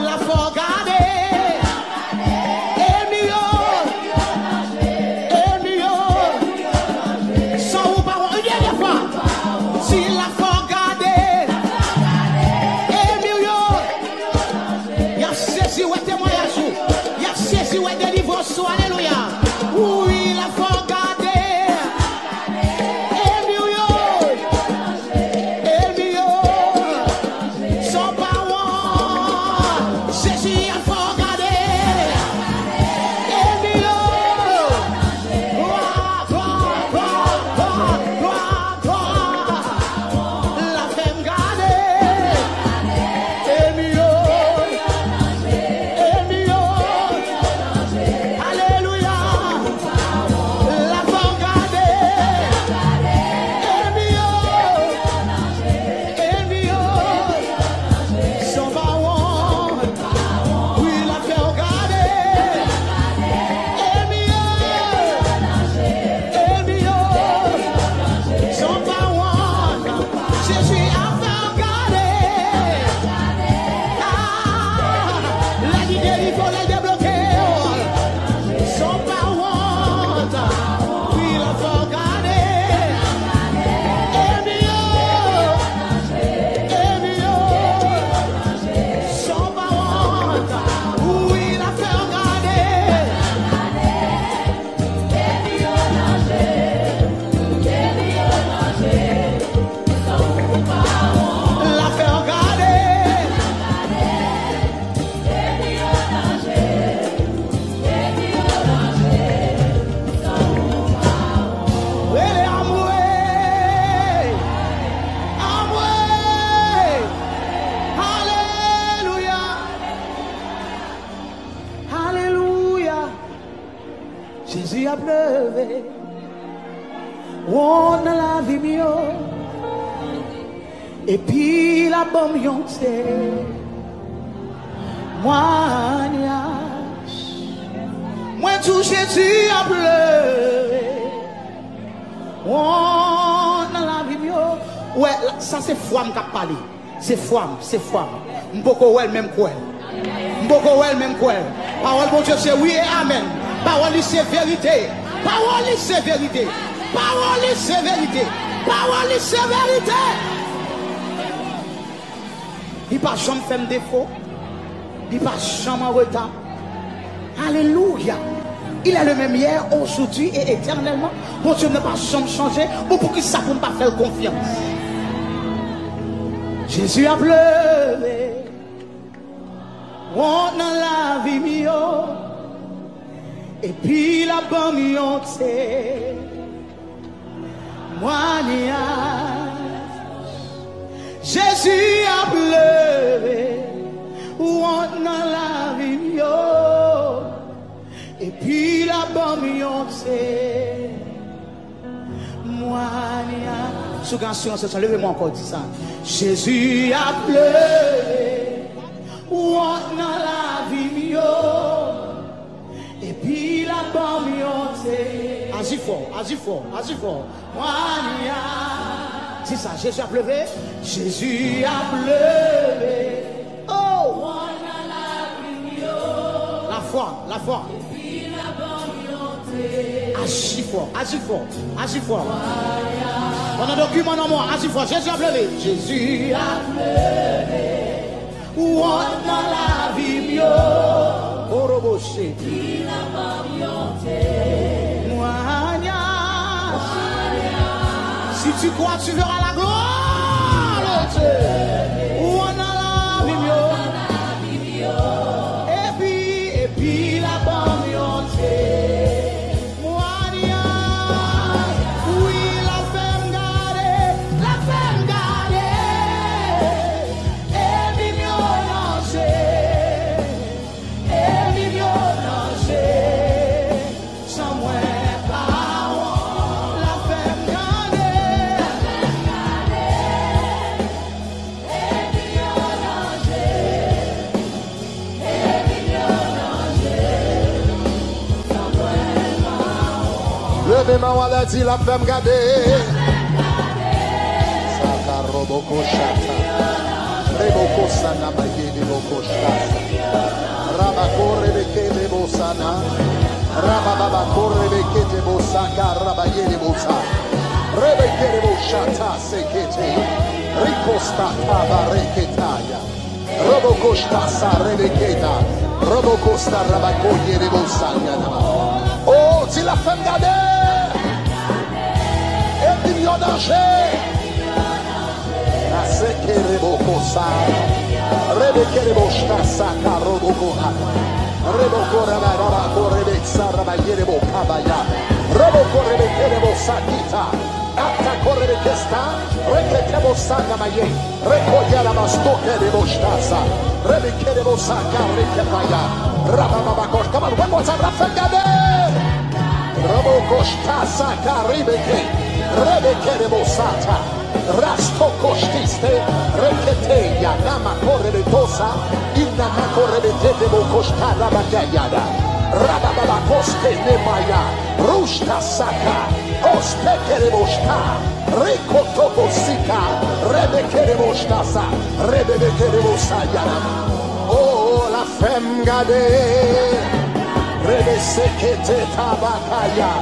L ap fè w gade. Ènmi yo. Ènmi yo. San ou pa wont. Yon dènyè fwa. Di l ap fè w gade. Ènmi yo. Y ap sezi wè temwayaj ou. Y ap sezi wè delivrans ou. Alelouya. Wi, l ap fè w gade. Ènmi yo. Ènmi yo. San w pa wont. Jezi ap fè w gade. Ènmi yo. Glwa, glwa, glwa, glwa, glwa, glwa. L ap fè m gade. Ènmi yo. Ènmi yo. Alelouya. L ap fè w gade. Ènmi yo. Ènmi yo. San w pa wont. Wi, l ap fè w gade. Ènmi yo. Ènmi yo. San w pa wont. Jezi ap fè w gade. Ah, lè li delivre w, lè l debloke w. San w pa wont. Wi, l ap fè w gade. Ènmi yo. Ènmi yo. San w pa wont. Wi, l ap fè w gade. L ap fè w gade. Rele anmwe. Anmwe. Alelouya. Alelouya. Jezi ap leve wont nan lavi m yo. Epi l ap ban m yon temwayaj. Mwen tou Jezi ap leve wont nan lavi m yo. Wè, la- sa se fwa m k ap pale. Se fwa m, se fwa m. M poko wè l, men m kwè l. M poko wè l, men m kwè l. Pawòl Bondye se wi e amèn. Pawòl li se verite. Pawòl li se verite. Pawòl li se verite. Pawòl li se verite. Li pa janm fè m defo. Li pa janm an reta. Alelouya. Il est le même hier, aujourd'hui et éternellement. Bondye m nan pa janm chanje. Bon, poukisa pou m pa fè l konfyans? Jezi ap leve wont nan lavi m yo. Epi l ap ban m yon temwayaj. Jezi ap leve wont nan lavi m yo. Epi l ap ban m yon temwayaj. Si w gen asirans, leve men w ankò, di sa. Jezi ap leve wont nan lavi m yo. Epi l ap ban m yon temwayaj. Aji fò, aji fò, aji fò. Di sa, Jezi ap leve. Jezi ap leve. Oh! Lafwa, lafwa. Aji fò, aji fò, aji fò. Pandan dokiman nan mò, aji fò. Jezi ap leve. Jezi ap leve. Wont nan lavi m yo. Koroboche. Témoignage. Si tu crois, tu verras la gloire de Dieu. Wont nan lavi m yo. Epi, epi l ap ban m yon témoignage. Wi, l ap fè m gade, l ap fè m gade. Ènmi m yo ranje, ènmi m yo ranje. San mwen pa wont, l ap fè m gade. Leve men w anlè, di, l ap fè m gade. Sakaro Boko shata. Reboko sana mayede boko shata. Rabako rebeke debo sana. Rabababako rebeke debo saka rabayede bosa. Rebeke debo shata sekete. Rikosta tabareketaya. Roboko shtasa rebeketa. Roboko sta rabako yede bosa yana. O, ti la fè m gade. Epi m yon danje. Asekerebokosa. Rebekereboshkasaka robokoha. Rebokorabarabakorebeksa rabayereboka baya. Robokorebekerebosakita. Atakorebekesta. Reketebosaka maye. Rekoyarabastokeboshtasa. Rebekerebosaka rekebaya. Rabababakos. Come on, one more time. Rafa gade. Robokoshtasaka rebeke. Rebekerebosata. Rastokoshkiste, reketeya, namakorebetosa, inamakorebetete bokoshta rabakayada, rabababakoste nemaya, rushtasaka, ostekereboshta, rikotobosika, rebekereboshtasa, rebebekerebosayana. O, la fè m gade, rebesekete tabakaya,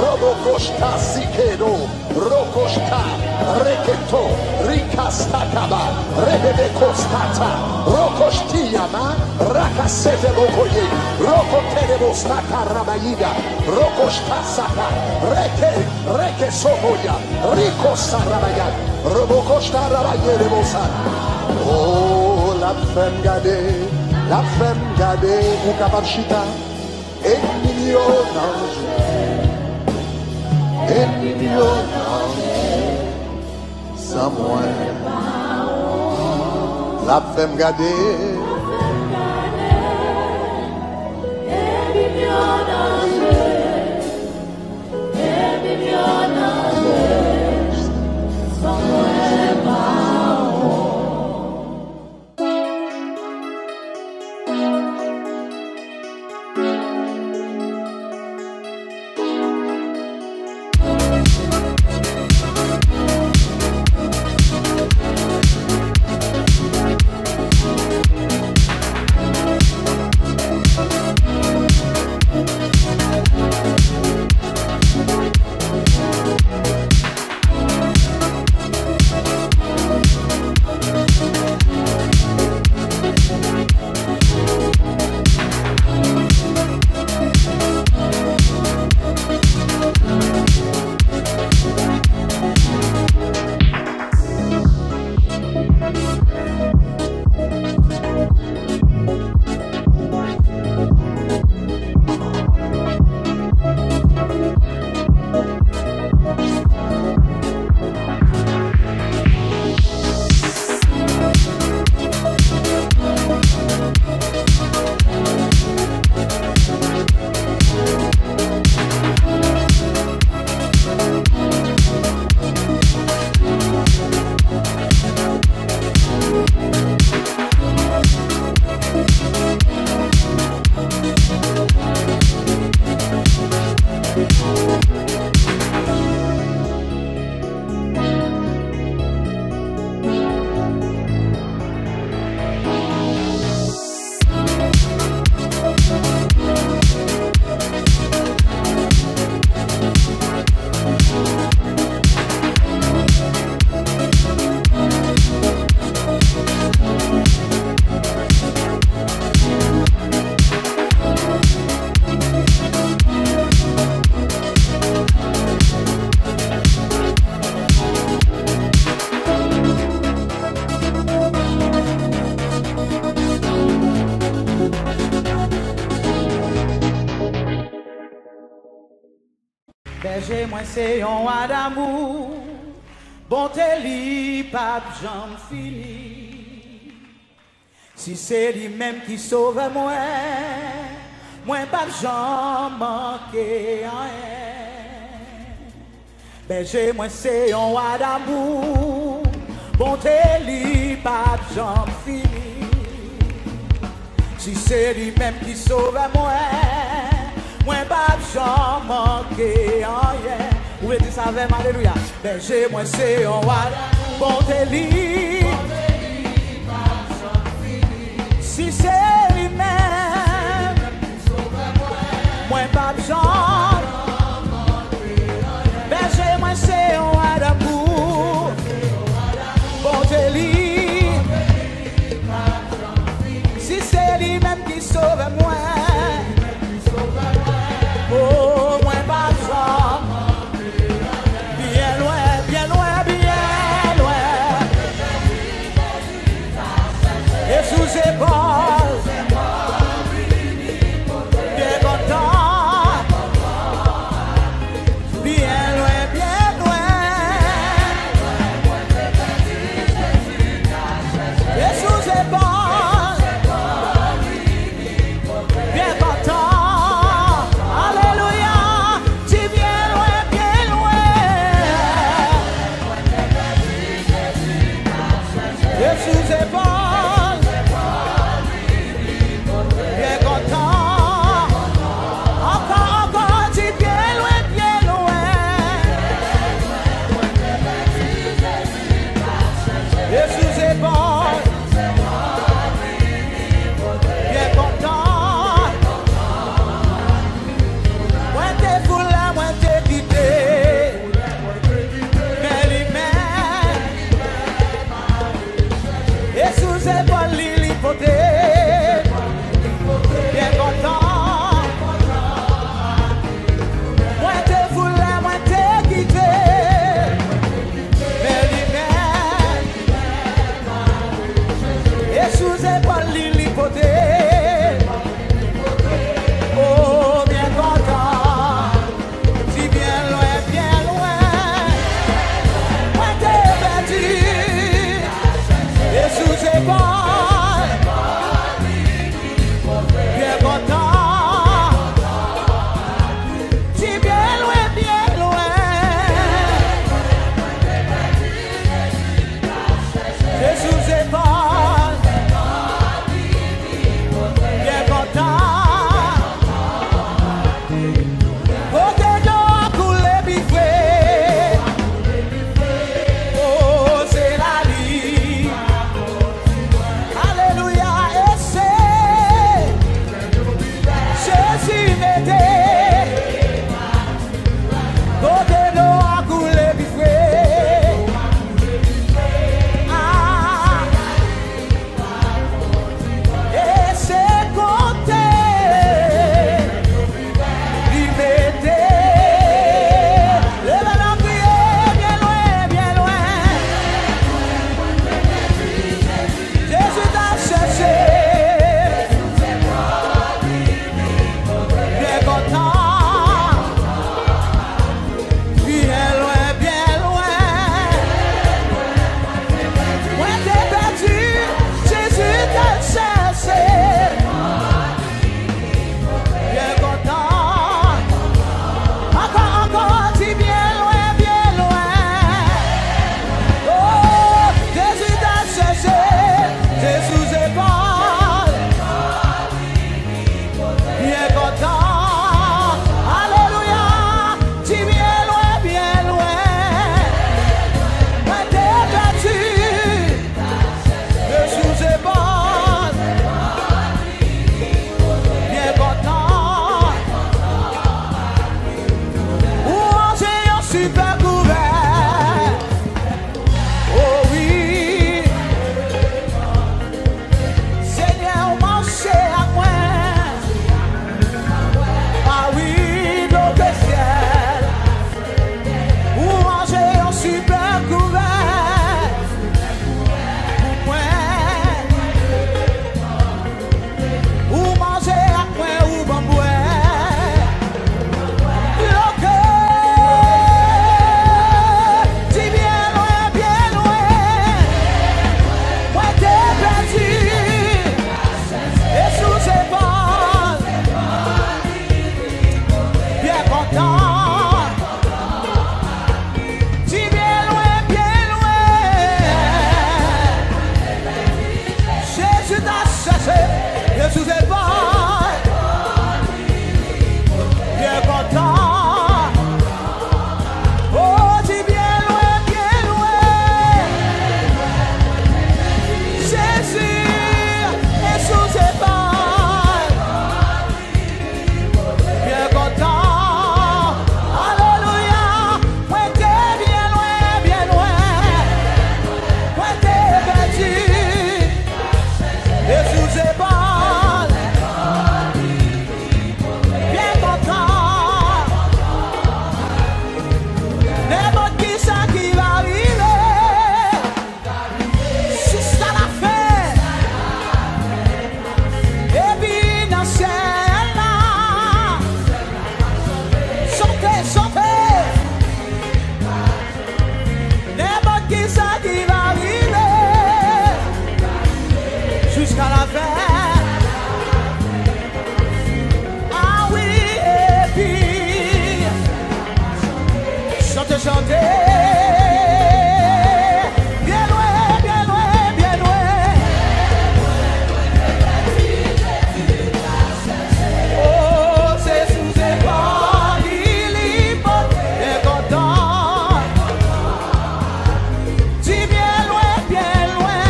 robokoshta sikedo, Rokoshta, reketo, rikastakaba, rebebekostata, rokoshtiyama, rakasete bokoye, rokoterebostaka rabayida, rokoshtasaka, reke, reke somoya, rikosa rabaya, robokoshta rabaye rebosa. O, l ap fè m gade, l ap fè m gade, ou kapab chita. Enmi m yo nan je, enmi m yo nan je, san mwen, l ap fè m gade. Enmi m yo nan je, enmi m yo nan je, san mwen pa w. Bèje mwen se yon wa damou, bonte li p ap janm fini. Si se li menm ki sovè mwen, mwen p ap janm manke anyen. Bèje mwen se yon wa damou, bonte li p ap janm fini. Si se li menm ki sovè mwen, mwen p ap janm manke anyen. Ou vle di sa avè m, alelouya. Bèje mwen se yon wa damou. Bonte li, si se li menm, mwen p ap janm. Bèje mwen se yon wa danmou. Bonte li, si se li menm ki sove mwen. O, mwen p ap janm. Byen lwen, byen lwen, byen lwen. E sou zepòl, byen kontan. Byen lwen, byen lwen. E sou zepòl, byen kontan. Alelouya. Di byen lwen, byen lwen. E sou zepòl, byen kontan. Ankò, ankò, di byen lwen, byen lwen. E sou zepòl, byen kontan. Mwen te fou la, mwen te kite. Men li menm. E sou Kalavè. Ah wi, epi chante, chante. Byen lwen, byen lwen, byen lwen. Oh, se sou zepòl li, li pote kontan. Di byen lwen, byen lwen.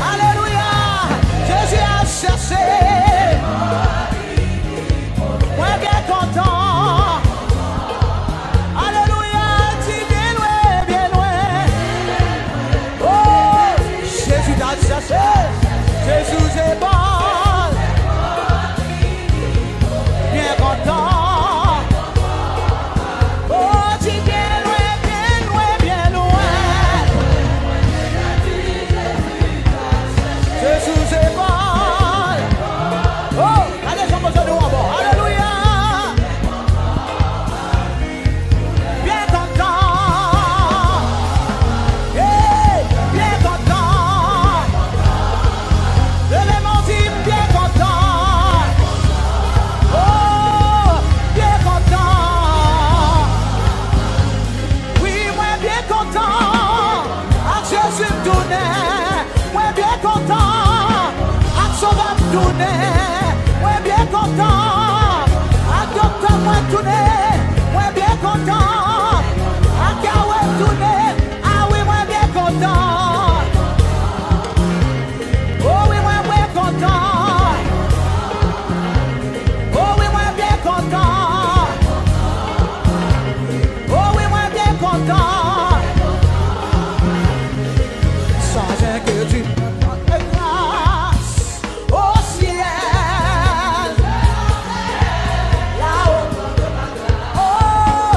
Alelouya! Jezi ap chèche. Mwen byen kontan. Alelouya! Di byen lwen, byen lwen. Oh, Jezi t al chèche. Jezi se bon. Byen kontan. Oh, di byen lwen, byen lwen, byen lwen. Jezi se bon. Oh, gade jan Bondye nou an bon. Alelouya. Byen kontan. Hey, byen kontan. Leve men w, di m byen kontan. Oh, byen kontan. Wi, mwen byen kontan. Ak Jezi m tounen. Mwen byen kontan. Ak Sovè m tounen. Mwen byen kontan. Ak Doktè mwen tounen. Mwen byen kontan. Ak Yahweh m tounen. Ah wi, mwen byen kontan. Oh wi, mwen byen kontan. Oh wi, mwen byen kontan. Oh wi, mwen byen kontan. Sans inquiétude, grâce au ciel. Là-haut. Oh,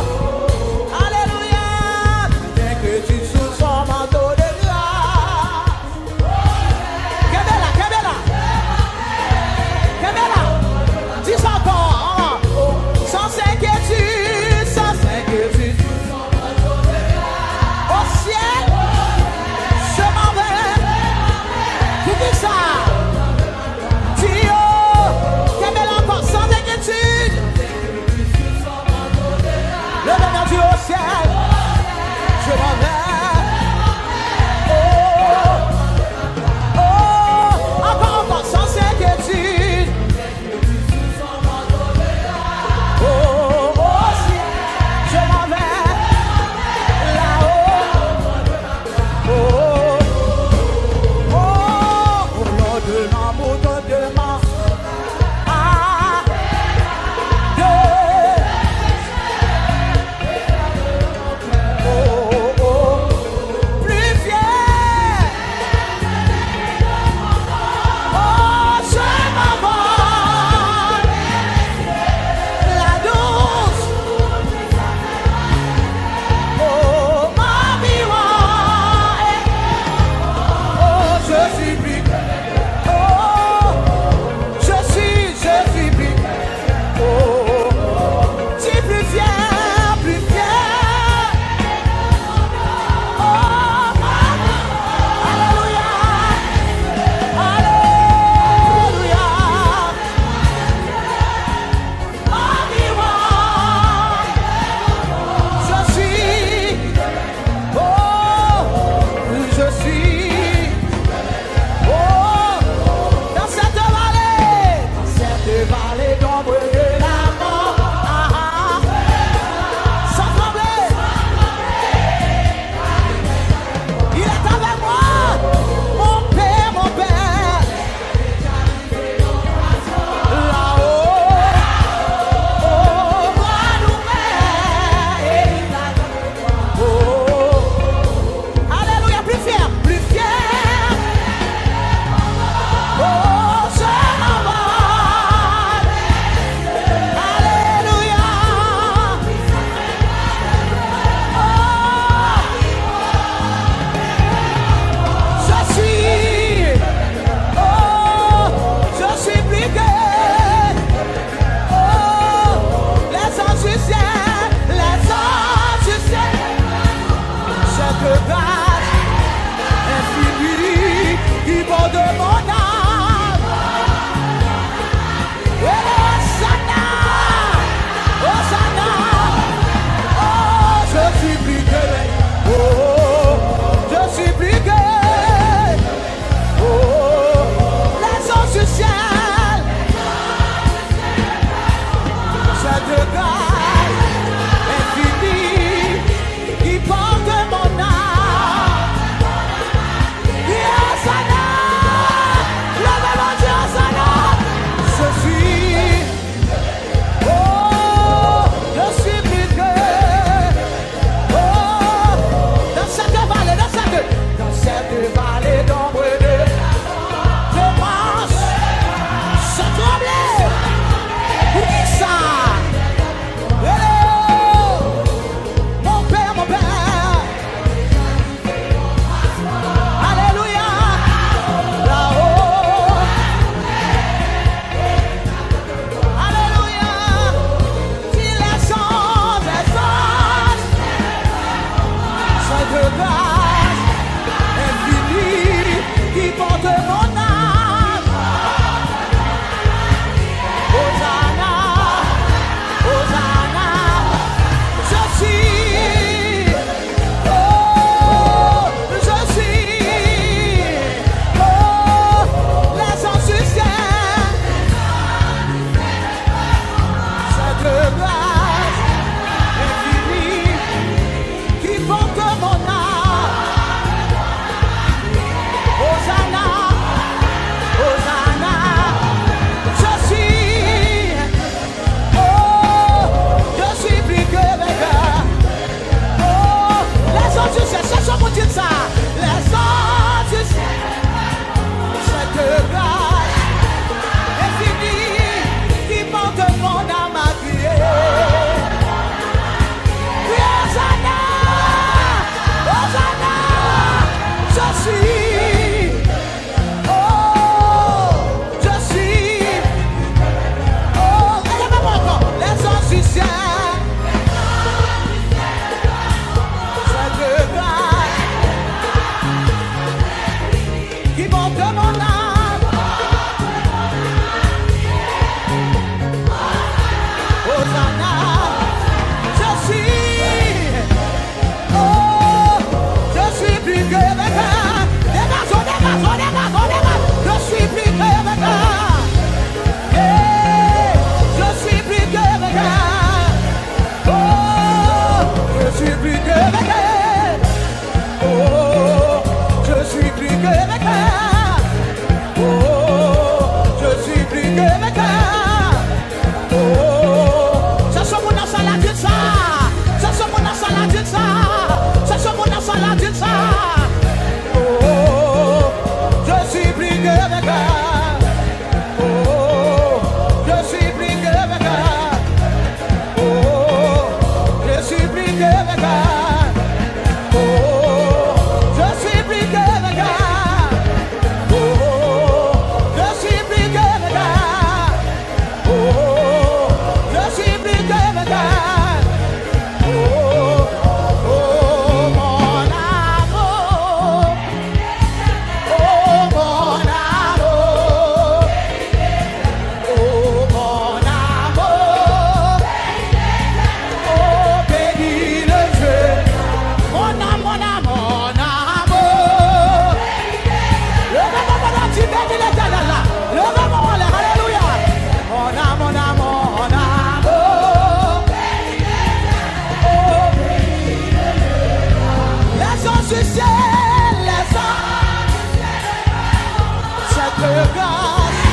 Cette grâce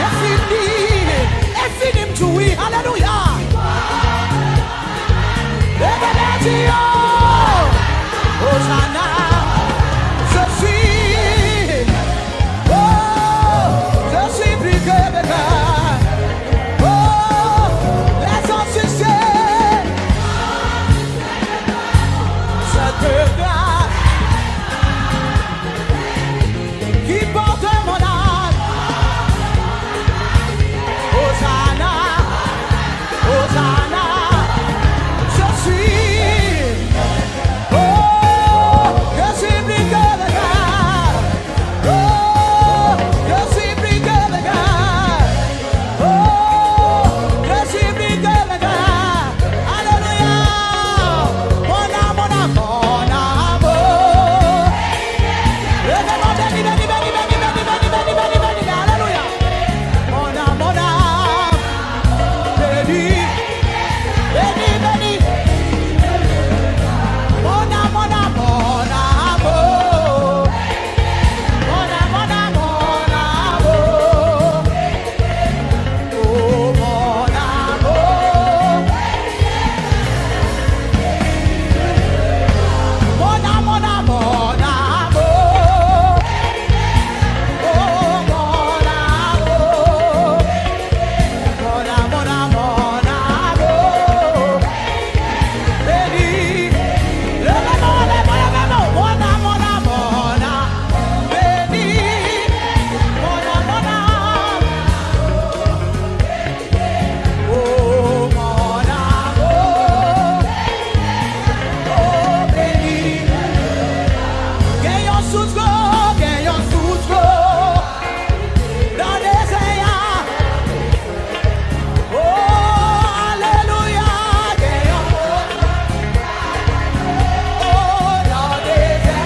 infinie, infinie, m di wi, alelouya. Leve men di yo, Hosanna, je suis, oh, je suis plus que vainqueur. Oh, les anges succèdent. Cette grâce qui porte mon âme. Hosanna, Hosanna, je suis, oh, je suis plus que vainqueur. Oh, je suis plus que vainqueur. Oh, je suis plus que vainqueur. Alelouya. Mon âme, mon âme, mon âme. Leve men, beni, beni, beni. Alelouya. Mon âme, mon âme, beni, beni, beni. Mon âme, mon âme, mon âme, oh. Mon âme, mon âme, mon âme, oh. Oh, mon âme, oh. Mon âme, mon âme, mon âme, oh. Oh, mon âme, oh. Mon âme, mon âme, mon âme, oh. Beni. Leve men, leve men, leve men. Mon âme, mon âme, mon âme, beni. Mon âme, mon âme. Oh, mon âme, oh. Oh, beni. Gen yon sous dlo, gen yon sous dlo nan dezè a. Oh, alelouya, gen yon, oh, nan dezè.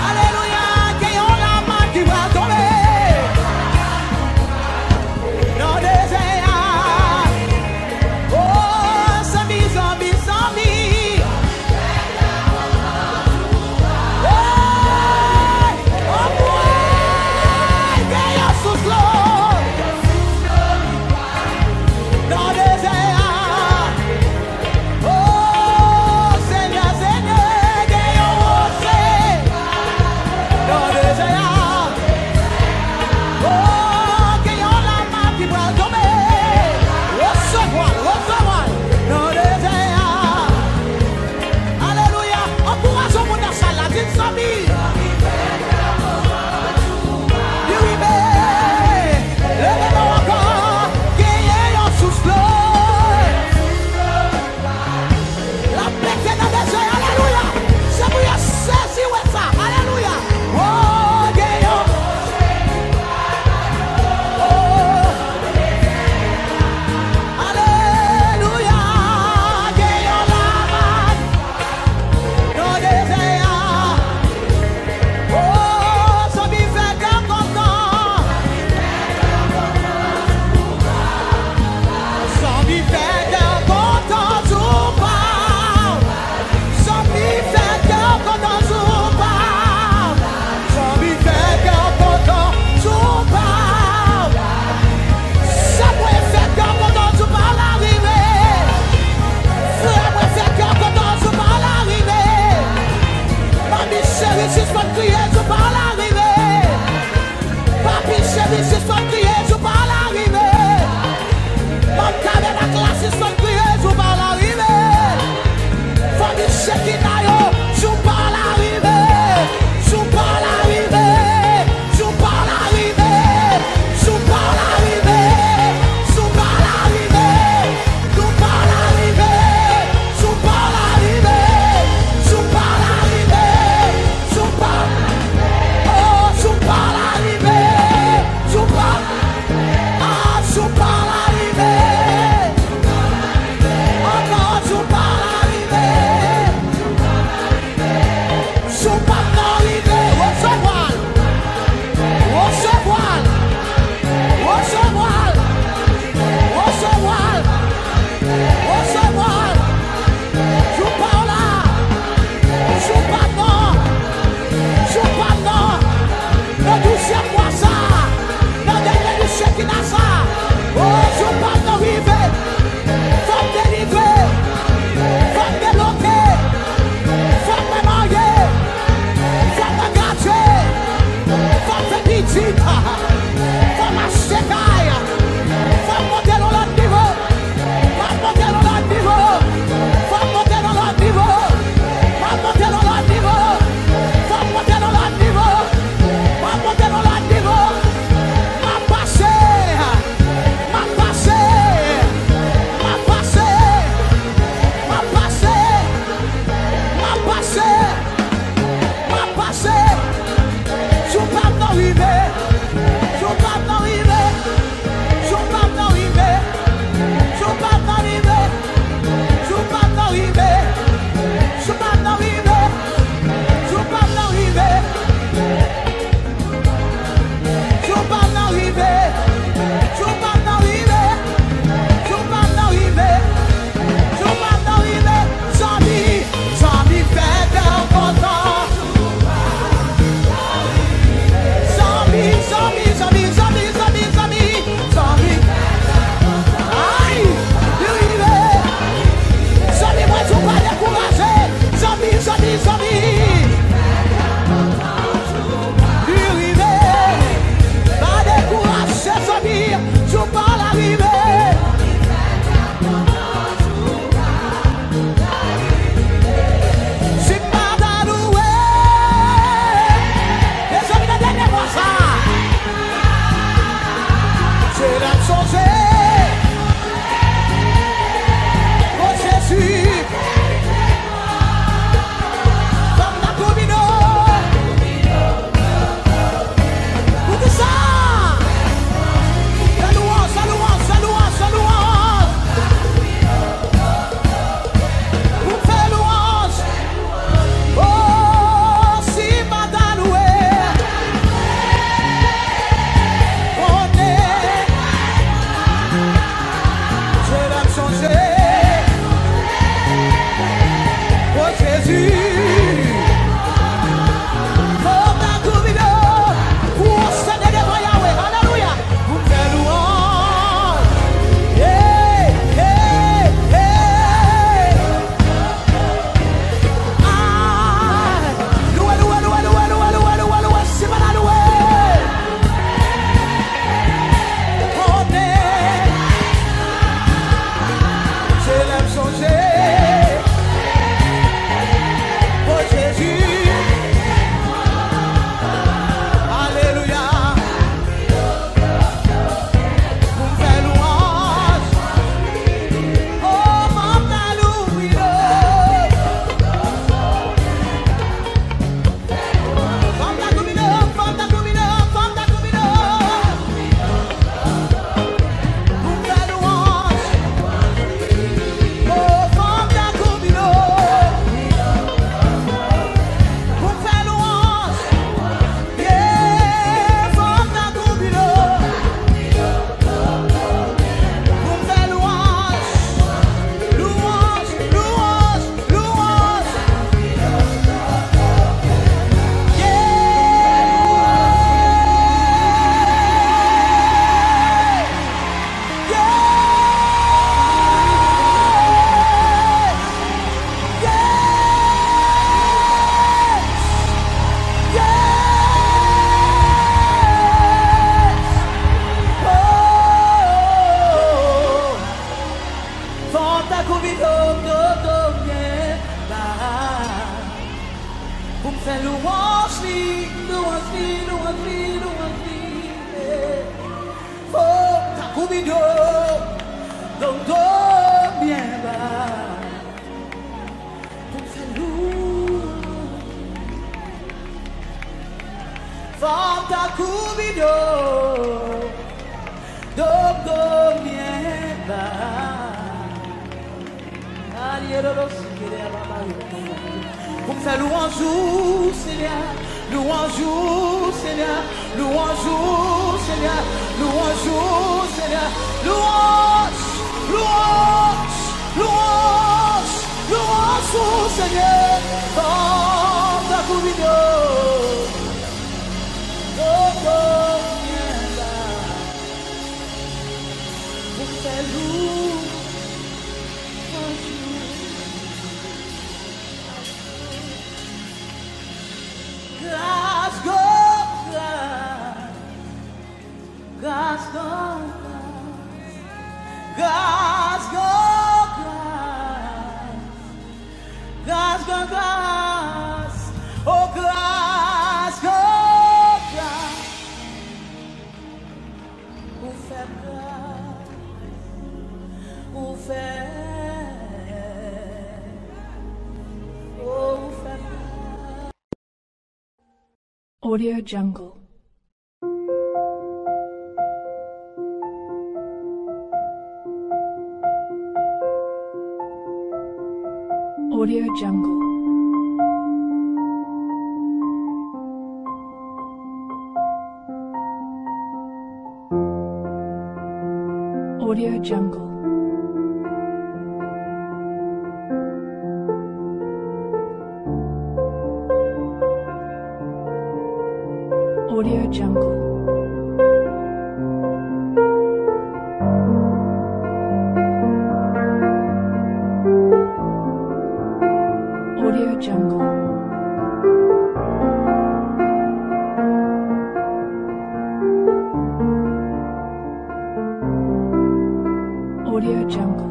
Alelouya, gen yon lamann ki pral tonbe nan dezè a. Oh, zanmi, zanmi, zanmi. Hey! Anmwey, gen yon sous dlo nan dezè a. Oh, Senyè, Senyè, gen yon woze nan dezè a. Oh, gen yon lamann ki pral tonbe. Resevwa l, resevwa l nan dezè a. Alelouya. Ankouraje yon moun nan sal la. Di l, zanmi. Li rive. Leve men w ankò. Genyen yon sous dlo. L ap pete nan dezè. Alelouya. Se pou yo sezi wè sa. Alelouya. Oh, genyen. Oh. Alelouya. Genyen lamann nan dezè a. Oh, zanmi, fè kè w kontan. Zanmi, fè kè w kontan, tou pa w. Zanmi, fè kè w kontan, tou pa w. Zanmi, fè kè w kontan, tou pa w. Sè mwen, fè kè w kontan, tou pa w la rive. Frè mwen, fè kè w kontan, tou pa w la rive. Manmi cheri, sispann kriye, tou pa w la rive. Papi cheri, sispann kriye, jou pa w la rive. Manm tabènak la, sispann kriye, jou pa w la rive. Fanmi Chekina yo, jou pa w la rive. Jou pa w la rive. Jou pa w la rive. Jou pa w la rive. Jou pa w la rive. Jou pa w la rive. Jou pa w la rive. Jou pa w la rive. Jou pa w la rive. Louanj li, louanj li, louanj li, eh. Fò ta koubi do, do, do, byen ba. Pou m fè lou. Fò ta koubi do, do, do, byen ba. Pou m fè lwanj ou, Senyè, lwanj ou, Senyè, lwanj ou, Senyè, lwanj ou, Senyè, lwanj, lwanj, lwanj, lwanj ou, Senyè, fò ta koubi do, do, do, byen ba. Pou m fè lwanj ou. Gras, gras, gras, gras, gras, gras, gras, gras, gras, gras, gras, oh, gras, gras, gras. Ou fè m gras, ou fè, oh, ou fè m gras. Audio Jungle. Audio Jungle. Audio Jungle. Audio Jungle. Audio Jungle. Audio Jungle. Audio Jungle.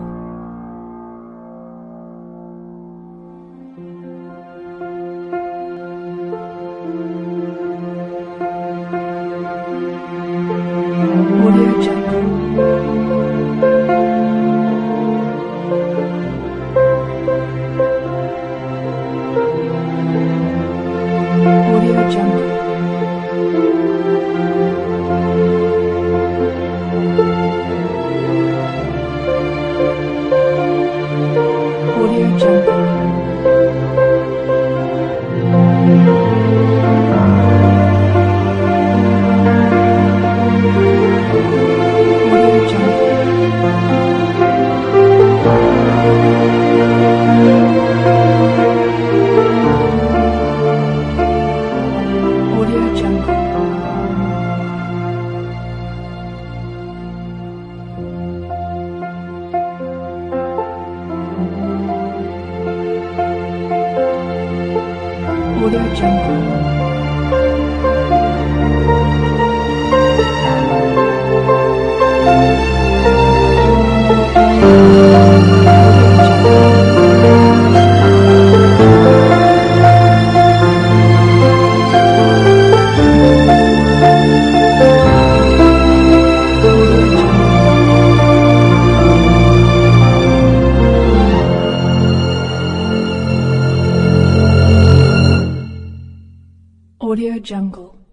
Audio Jungle. Audio Jungle. Audio Jungle. Audio Jungle. Audio Jungle. Audio Jungle.